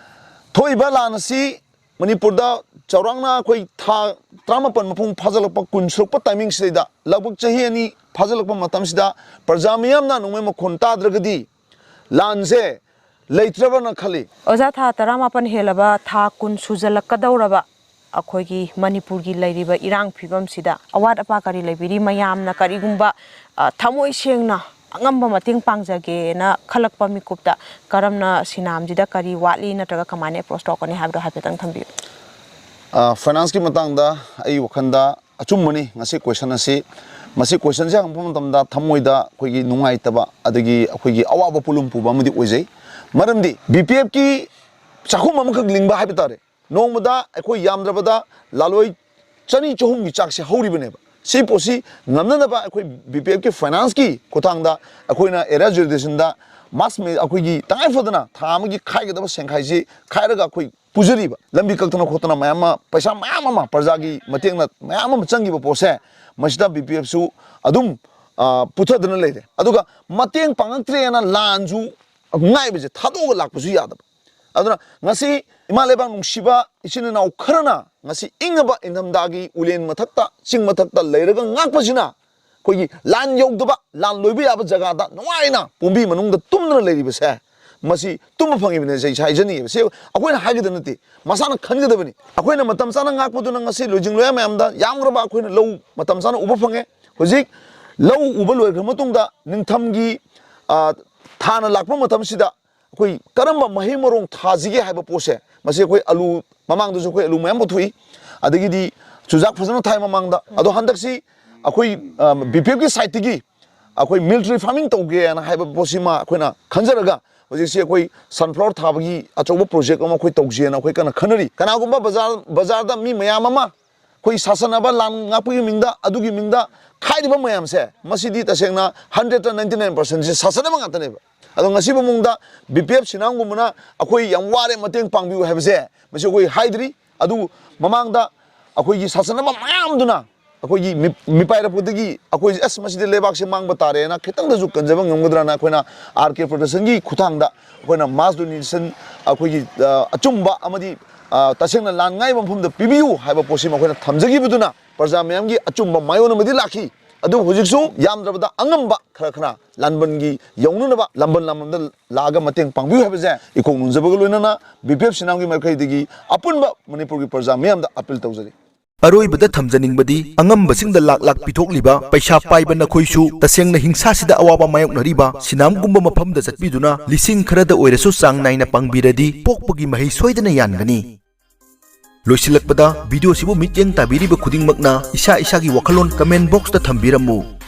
ꯊꯣꯛꯏꯕ ꯂꯥꯟ ꯑꯁꯤ ꯃꯅꯤꯄꯨꯔꯗ ꯆꯥꯎꯔꯥꯛꯅ ꯑꯩꯈꯣꯏ ꯊꯥ ꯇꯔꯥꯃꯥꯄꯟ ꯃꯄꯨꯡ ꯐꯥꯖꯤꯜꯂꯛꯄ, ꯀꯨꯟ ꯁꯨꯔꯛꯄ timingꯁꯤꯗꯩꯗ, ꯂꯧꯕꯨꯛ ꯆꯍꯤ ꯑꯅꯤ ꯐꯥꯖꯤꯜꯂꯛꯄ ꯃꯇꯝꯁꯤꯗ ꯄ꯭ꯔꯖꯥ ꯃꯤꯌꯥꯝꯅ ꯅꯣꯡꯃꯩ ꯃꯈꯣꯟ ꯇꯥꯗ꯭ꯔꯒꯗꯤ ꯂꯥꯟꯁꯦ ꯂꯩꯇ꯭ꯔꯕꯅ ꯈꯜꯂꯤ꯫ ꯑꯣꯖꯥ, ꯊꯥ ꯇꯔꯥꯃꯥꯄꯟ ꯍꯦꯜꯂꯕ, ꯊꯥ ꯀꯨꯟ ꯁꯨꯖꯜꯂꯛꯀꯗꯧꯔꯕ ꯑꯩꯈꯣꯏꯒꯤ ꯃꯅꯤꯄꯨꯔꯒꯤ ꯂꯩꯔꯤꯕ ꯏꯔꯥꯡ ꯐꯤꯕꯝꯁꯤꯗ ꯑꯋꯥꯠ ꯑꯄꯥ ꯀꯔꯤ ꯂꯩꯕꯤꯔꯤ, ꯃꯌꯥꯝꯅ ꯀꯔꯤꯒꯨꯝꯕ, ꯑ, ꯊꯃꯣꯏ ꯁꯦꯡꯅ ꯑꯉꯝꯕ ꯃꯇꯦꯡ ꯄꯥꯡꯖꯒꯦꯅ ꯈꯜꯂꯛꯄ ꯃꯤꯀꯨꯞꯇ ꯀꯔꯝꯅ ꯁꯤꯅꯥꯝꯁꯤꯗ ꯀꯔꯤ ꯋꯥꯠꯂꯤ ꯅꯠꯇ꯭ꯔꯒ ꯀꯃꯥꯏꯅ ꯑꯦꯄ꯭ꯔꯣꯁ ꯇꯧꯔꯛꯀꯅꯤ ꯍꯥꯏꯕꯗꯣ ꯍꯥꯏꯐꯦꯠꯇꯪ ꯊꯝꯕꯤꯌꯨ꯫ ꯑ, ꯐꯥꯏꯅꯥꯟꯁꯀꯤ ꯃꯇꯥꯡꯗ ꯑꯩ ꯋꯥꯈꯜꯗ ꯑꯆꯨꯝꯕꯅꯤ ꯉꯁꯤ ꯀꯣꯏꯁꯟ ꯑꯁꯤ꯫ ꯃꯁꯤ ꯀꯣꯏꯁꯟꯁꯦ ꯍꯪꯉꯛꯄ ꯃꯇꯝꯗ ꯊꯃꯣꯏꯗ ꯑꯩꯈꯣꯏꯒꯤ ꯅꯨꯡꯉꯥꯏꯇꯕ ꯑꯗꯒꯤ ꯑꯩꯈꯣꯏꯒꯤ ꯑꯋꯥꯕ ꯄꯣꯠꯂꯨꯝ ꯄꯨꯕ ꯑꯃꯗꯤ ꯑꯣꯏꯖꯩ꯫ ꯃꯔꯝꯗꯤ ꯕꯤ ꯄꯤ ꯑꯦꯐꯀꯤ ꯆꯥꯛꯈꯨꯝ ꯑꯃꯈꯛ ꯂꯤꯡꯕ ꯍꯥꯏꯕ ꯇꯥꯔꯦ, ꯅꯣꯡꯃꯗ ꯑꯩꯈꯣꯏ ꯌꯥꯝꯗ꯭ꯔꯕꯗ ꯂꯥꯂꯣꯏ ꯆꯅꯤ ꯆꯍꯨꯝꯒꯤ ꯆꯥꯛꯁꯦ ꯍꯧꯔꯤꯕꯅꯦꯕ꯫ ꯁꯤ ꯄꯣꯠꯁꯤ ꯉꯝꯅꯅꯕ ꯑꯩꯈꯣꯏ ꯕꯤ ꯄꯤ ꯑꯦꯐꯀꯤ ꯐꯥꯏꯅꯥꯟꯁꯀꯤ ꯈꯨꯠꯊꯥꯡꯗ ꯑꯩꯈꯣꯏꯅ ꯑꯦꯔꯤꯌꯥ ꯖꯨꯔꯤꯗꯤꯁꯟꯗ ꯃꯥꯁ ꯃꯦ-, ꯑꯩꯈꯣꯏꯒꯤ ꯇꯉꯥꯏ ꯐꯗꯅ ꯊꯥ ꯑꯃꯒꯤ ꯈꯥꯏꯒꯗꯕ ꯁꯦꯟꯈꯥꯏꯁꯤ ꯈꯥꯏꯔꯒ ꯑꯩꯈꯣꯏ ꯄꯨꯖꯔꯤꯕ, ꯂꯝꯕꯤ ꯀꯛꯇꯅ ꯈꯣꯠꯇꯅ ꯃꯌꯥꯝ ꯑꯃ, ꯄꯩꯁꯥ ꯃꯌꯥꯝ ꯑꯃ, ꯄ꯭ꯔꯖꯥꯒꯤ ꯃꯇꯦꯡꯅ ꯃꯌꯥꯝ ꯑꯃ ꯆꯪꯈꯤꯕ ꯄꯣꯠꯁꯦ, ꯃꯁꯤꯗ ꯕꯤ ꯄꯤ ꯑꯦꯐꯁꯨ ꯑꯗꯨꯝ, ꯑ, ꯄꯨꯊꯗꯅ ꯂꯩꯔꯦ꯫ ꯑꯗꯨꯒ ꯃꯇꯦꯡ ꯄꯥꯡꯉꯛꯇ꯭ꯔꯦꯅ ꯂꯥꯟꯁꯨ ꯉꯥꯏꯕꯁꯦ ꯊꯥꯗꯣꯛꯑꯒ ꯂꯥꯛꯄꯁꯨ ꯌꯥꯗꯕ꯫ ꯑꯗꯨꯅ ꯉꯁꯤ ꯏꯃꯥ ꯂꯩꯕꯥꯛ ꯅꯨꯡꯁꯤꯕ ꯏꯆꯤꯟ ꯏꯅꯥꯎ ꯈꯔꯅ ꯉꯁꯤ ꯏꯪꯉꯕ ꯏꯪꯊꯝꯊꯥꯒꯤ ꯎꯂꯦꯟ ꯃꯊꯛꯇ, ꯆꯤꯡ ꯃꯊꯛꯇ ꯂꯩꯔꯒ ꯉꯥꯛꯄꯁꯤꯅ ꯑꯩꯈꯣꯏꯒꯤ ꯂꯥꯟ ꯌꯧꯗꯕ, ꯂꯥꯟ ꯂꯣꯏꯕ ꯌꯥꯕ ꯖꯒꯥꯗ ꯅꯨꯡꯉꯥꯏꯅ ꯄꯣꯝꯕꯤ ꯃꯅꯨꯡꯗ ꯇꯨꯝꯗꯨꯅ ꯂꯩꯔꯤꯕꯁꯦ, ꯃꯁꯤ ꯇꯨꯝꯕ ꯐꯪꯉꯤꯕꯅꯦ, ꯑꯩ ꯍꯥꯏꯖꯅꯤꯡꯉꯦꯕ꯫ ꯁꯤ ꯑꯩꯈꯣꯏꯅ ꯍꯥꯏꯒꯗꯕ ꯅꯠꯇꯦ, ꯃꯁꯥꯅ ꯈꯟꯒꯗꯕꯅꯤ꯫ ꯑꯩꯈꯣꯏꯅ ꯃꯇꯝ ꯆꯥꯅ ꯉꯥꯛꯄꯗꯨꯅ ꯉꯁꯤ ꯂꯣꯏꯖꯤꯡ ꯂꯣꯌꯥ ꯃꯌꯥꯝꯗ ꯌꯥꯝꯈ꯭ꯔꯕ ꯑꯩꯈꯣꯏꯅ ꯂꯧ ꯃꯇꯝ ꯆꯥꯅ ꯎꯕ ꯐꯪꯉꯦ꯫ ꯍꯧꯖꯤꯛ ꯂꯧ ꯎꯕ ꯂꯣꯏꯈ꯭ꯔ ꯃꯇꯨꯡꯗ ꯅꯤꯡꯊꯝꯒꯤ, ꯑ, ꯊꯥꯅ ꯂꯥꯛꯄ ꯃꯇꯝꯁꯤꯗ ꯑꯩꯈꯣꯏ ꯀꯔꯝꯕ ꯃꯍꯩ ꯃꯔꯣꯡ ꯊꯥꯁꯤꯒꯦ ꯍꯥꯏꯕ ꯄꯣꯠꯁꯦ, ꯃꯁꯤ ꯑꯩꯈꯣꯏ ꯑꯂꯨ, ꯃꯃꯥꯡꯗꯁꯨ ꯑꯩꯈꯣꯏ ꯑꯂꯨ ꯃꯌꯥꯝ ꯄꯨꯊꯣꯛꯏ, ꯑꯗꯒꯤꯗꯤ ꯆꯨꯖꯥꯛ ꯐꯖꯅ ꯊꯥꯏ ꯃꯃꯥꯡꯗ꯫ ꯑꯗꯣ ꯍꯟꯗꯛꯁꯤ ꯑꯩꯈꯣꯏ, ꯑ, ꯕꯤ ꯄꯤ ꯑꯦꯐꯀꯤ ꯁꯥꯏꯠꯇꯒꯤ ꯑꯩꯈꯣꯏ ꯃꯤꯜꯇ꯭ꯔꯤ ꯐꯥꯔꯃꯤꯡ ꯇꯧꯒꯦꯅ ꯍꯥꯏꯕ ꯄꯣꯠꯁꯤꯃ ꯑꯩꯈꯣꯏꯅ ꯈꯟꯖꯔꯒ ꯍꯧꯖꯤꯛꯁꯤ ꯑꯩꯈꯣꯏ ꯁꯟꯐ꯭ꯂꯥꯋꯔ ꯊꯥꯕꯒꯤ ꯑꯆꯧꯕ ꯄ꯭ꯔꯣꯖꯦꯛ ꯑꯃ ꯑꯩꯈꯣꯏ ꯇꯧꯁꯦꯅ ꯑꯩꯈꯣꯏ ꯀꯟꯅ ꯈꯟꯅꯔꯤ꯫ ꯀꯅꯥꯒꯨꯝꯕ ꯕꯖꯥꯔ, ꯕꯖꯥꯔꯗ ꯃꯤ ꯃꯌꯥꯝ ꯑꯃ ꯑꯩꯈꯣꯏ ꯁꯥꯁꯟꯅꯕ, ꯂꯥꯟ ꯉꯥꯛꯄꯒꯤ ꯃꯤꯡꯗ, ꯑꯗꯨꯒꯤ ꯃꯤꯡꯗ ꯈꯥꯏꯔꯤꯕ ꯃꯌꯥꯝꯁꯦ, ꯃꯁꯤꯗꯤ ꯇꯁꯦꯡꯅ ꯍꯟꯗ꯭ꯔꯦꯠꯇ ꯅꯥꯏꯟꯇꯤ ꯅꯥꯏꯟ ꯄꯥꯔꯁꯦꯟꯁꯦ ꯁꯥꯁꯟꯅꯕ ꯉꯥꯛꯇꯅꯦꯕ꯫ ꯑꯗꯣ ꯉꯁꯤꯕꯨ ꯃꯑꯣꯡꯗ ꯕꯤ ꯄꯤ ꯑꯦꯐ ꯁꯤꯅꯥꯝꯒꯨꯝꯕꯅ ꯑꯩꯈꯣꯏ ꯌꯥꯝ ꯋꯥꯔꯦ, ꯃꯇꯦꯡ ꯄꯥꯡꯕꯤꯌꯨ ꯍꯥꯏꯕꯁꯦ, ꯃꯁꯤ ꯑꯩꯈꯣꯏ ꯍꯥꯏꯗ꯭ꯔꯤ꯫ ꯑꯗꯨꯕꯨ ꯃꯃꯥꯡꯗ ꯑꯩꯈꯣꯏꯒꯤ ꯁꯥꯁꯟꯅꯕ ꯃꯌꯥꯝꯗꯨꯅ ꯑꯩꯈꯣꯏꯒꯤ ꯃꯤ-, ꯃꯤꯄꯥꯏꯔꯛꯄꯗꯒꯤ ꯑꯩꯈꯣꯏ, "ꯑꯁ, ꯃꯁꯤꯗꯤ ꯂꯩꯕꯥꯛꯁꯦ ꯃꯥꯡꯕ ꯇꯥꯔꯦꯅ" ꯈꯤꯇꯪꯗꯁꯨ ꯀꯟꯖꯕ ꯉꯝꯒꯗ꯭ꯔꯅ ꯑꯩꯈꯣꯏꯅ ꯑꯥꯔ ꯀꯦ ꯄ꯭ꯔꯗꯛꯁꯟꯒꯤ ꯈꯨꯠꯊꯥꯡꯗ ꯑꯩꯈꯣꯏꯅ ꯃꯥꯁ ꯗꯣꯅꯦꯁꯟ, ꯑꯩꯈꯣꯏꯒꯤ, ꯑ, ꯑꯆꯨꯝꯕ ꯑꯃꯗꯤ, ꯑ, ꯇꯁꯦꯡꯅ ꯂꯥꯟ ꯉꯥꯏꯕ ꯃꯐꯝꯗ ꯄꯤꯕꯤꯌꯨ ꯍꯥꯏꯕ ꯄꯣꯠꯁꯤꯃ ꯑꯩꯈꯣꯏꯅ ꯊꯝꯖꯈꯤꯕꯗꯨꯅ ꯄ꯭ꯔꯖꯥ ꯃꯌꯥꯝꯒꯤ ꯑꯆꯨꯝꯕ ꯃꯥꯏꯑꯣꯟ ꯑꯃꯗꯤ ꯂꯥꯛꯈꯤ꯫ ꯑꯗꯨ ꯍꯧꯖꯤꯛꯁꯨ ꯌꯥꯝꯗ꯭ꯔꯕꯗ ꯑꯉꯝꯕ ꯈꯔ ꯈꯔ ꯂꯥꯟꯕꯟꯒꯤ ꯌꯧꯅꯅꯕ ꯂꯝꯕꯟ ꯂꯝꯕꯟꯗ ꯂꯥꯛꯑꯒ ꯃꯇꯦꯡ ꯄꯥꯡꯕꯤꯌꯨ ꯍꯥꯏꯕꯁꯦ ꯏꯀꯣꯛ ꯅꯣꯟꯖꯕꯒ ꯂꯣꯏꯅꯅ ꯕꯤ ꯄꯤ ꯑꯦꯐ ꯁꯤꯅꯥꯝꯒꯤ ꯃꯥꯏꯀꯩꯗꯒꯤ ꯑꯄꯨꯟꯕ ꯃꯅꯤꯄꯨꯔꯒꯤ ꯄ꯭ꯔꯖꯥ ꯃꯤꯌꯥꯝꯗ ꯑꯄꯤꯜ ꯇꯧꯖꯔꯤ꯫ ꯑꯔꯣꯏꯕꯗ ꯊꯝꯖꯅꯤꯡꯕꯗꯤ, ꯑꯉꯝꯕꯁꯤꯡꯗ ꯂꯥꯛ ꯂꯥꯛ ꯄꯤꯊꯣꯛꯂꯤꯕ ꯄꯩꯁꯥ ꯄꯥꯏꯕ ꯅꯈꯣꯏꯁꯨ ꯇꯁꯦꯡꯅ ꯍꯤꯡꯁꯥꯁꯤꯗ ꯑꯋꯥꯕ ꯃꯥꯌꯣꯛꯅꯔꯤꯕ ꯁꯤꯅꯥꯝꯒꯨꯝꯕ ꯃꯐꯝꯗ ꯆꯠꯄꯤꯗꯨꯅ ꯂꯤꯁꯤꯡ ꯈꯔꯗ ꯑꯣꯏꯔꯁꯨ ꯆꯥꯡ ꯅꯥꯏꯅ ꯄꯥꯡꯕꯤꯔꯗꯤ ꯄꯣꯛꯄꯒꯤ ꯃꯍꯩ ꯁꯣꯏꯗꯅ ꯌꯥꯟꯒꯅꯤ꯫ ꯂꯣꯏꯁꯤꯜꯂꯛꯄꯗ, ꯚꯤꯗꯤꯑꯣꯁꯤꯕꯨ ꯃꯤꯠꯌꯦꯡ ꯇꯥꯕꯤꯔꯤꯕ ꯈꯨꯗꯤꯡꯃꯛꯅ ꯏꯁꯥ ꯏꯁꯥꯒꯤ ꯋꯥꯈꯜꯂꯣꯟ comment boxꯇ ꯊꯝꯕꯤꯔꯝꯃꯨ꯫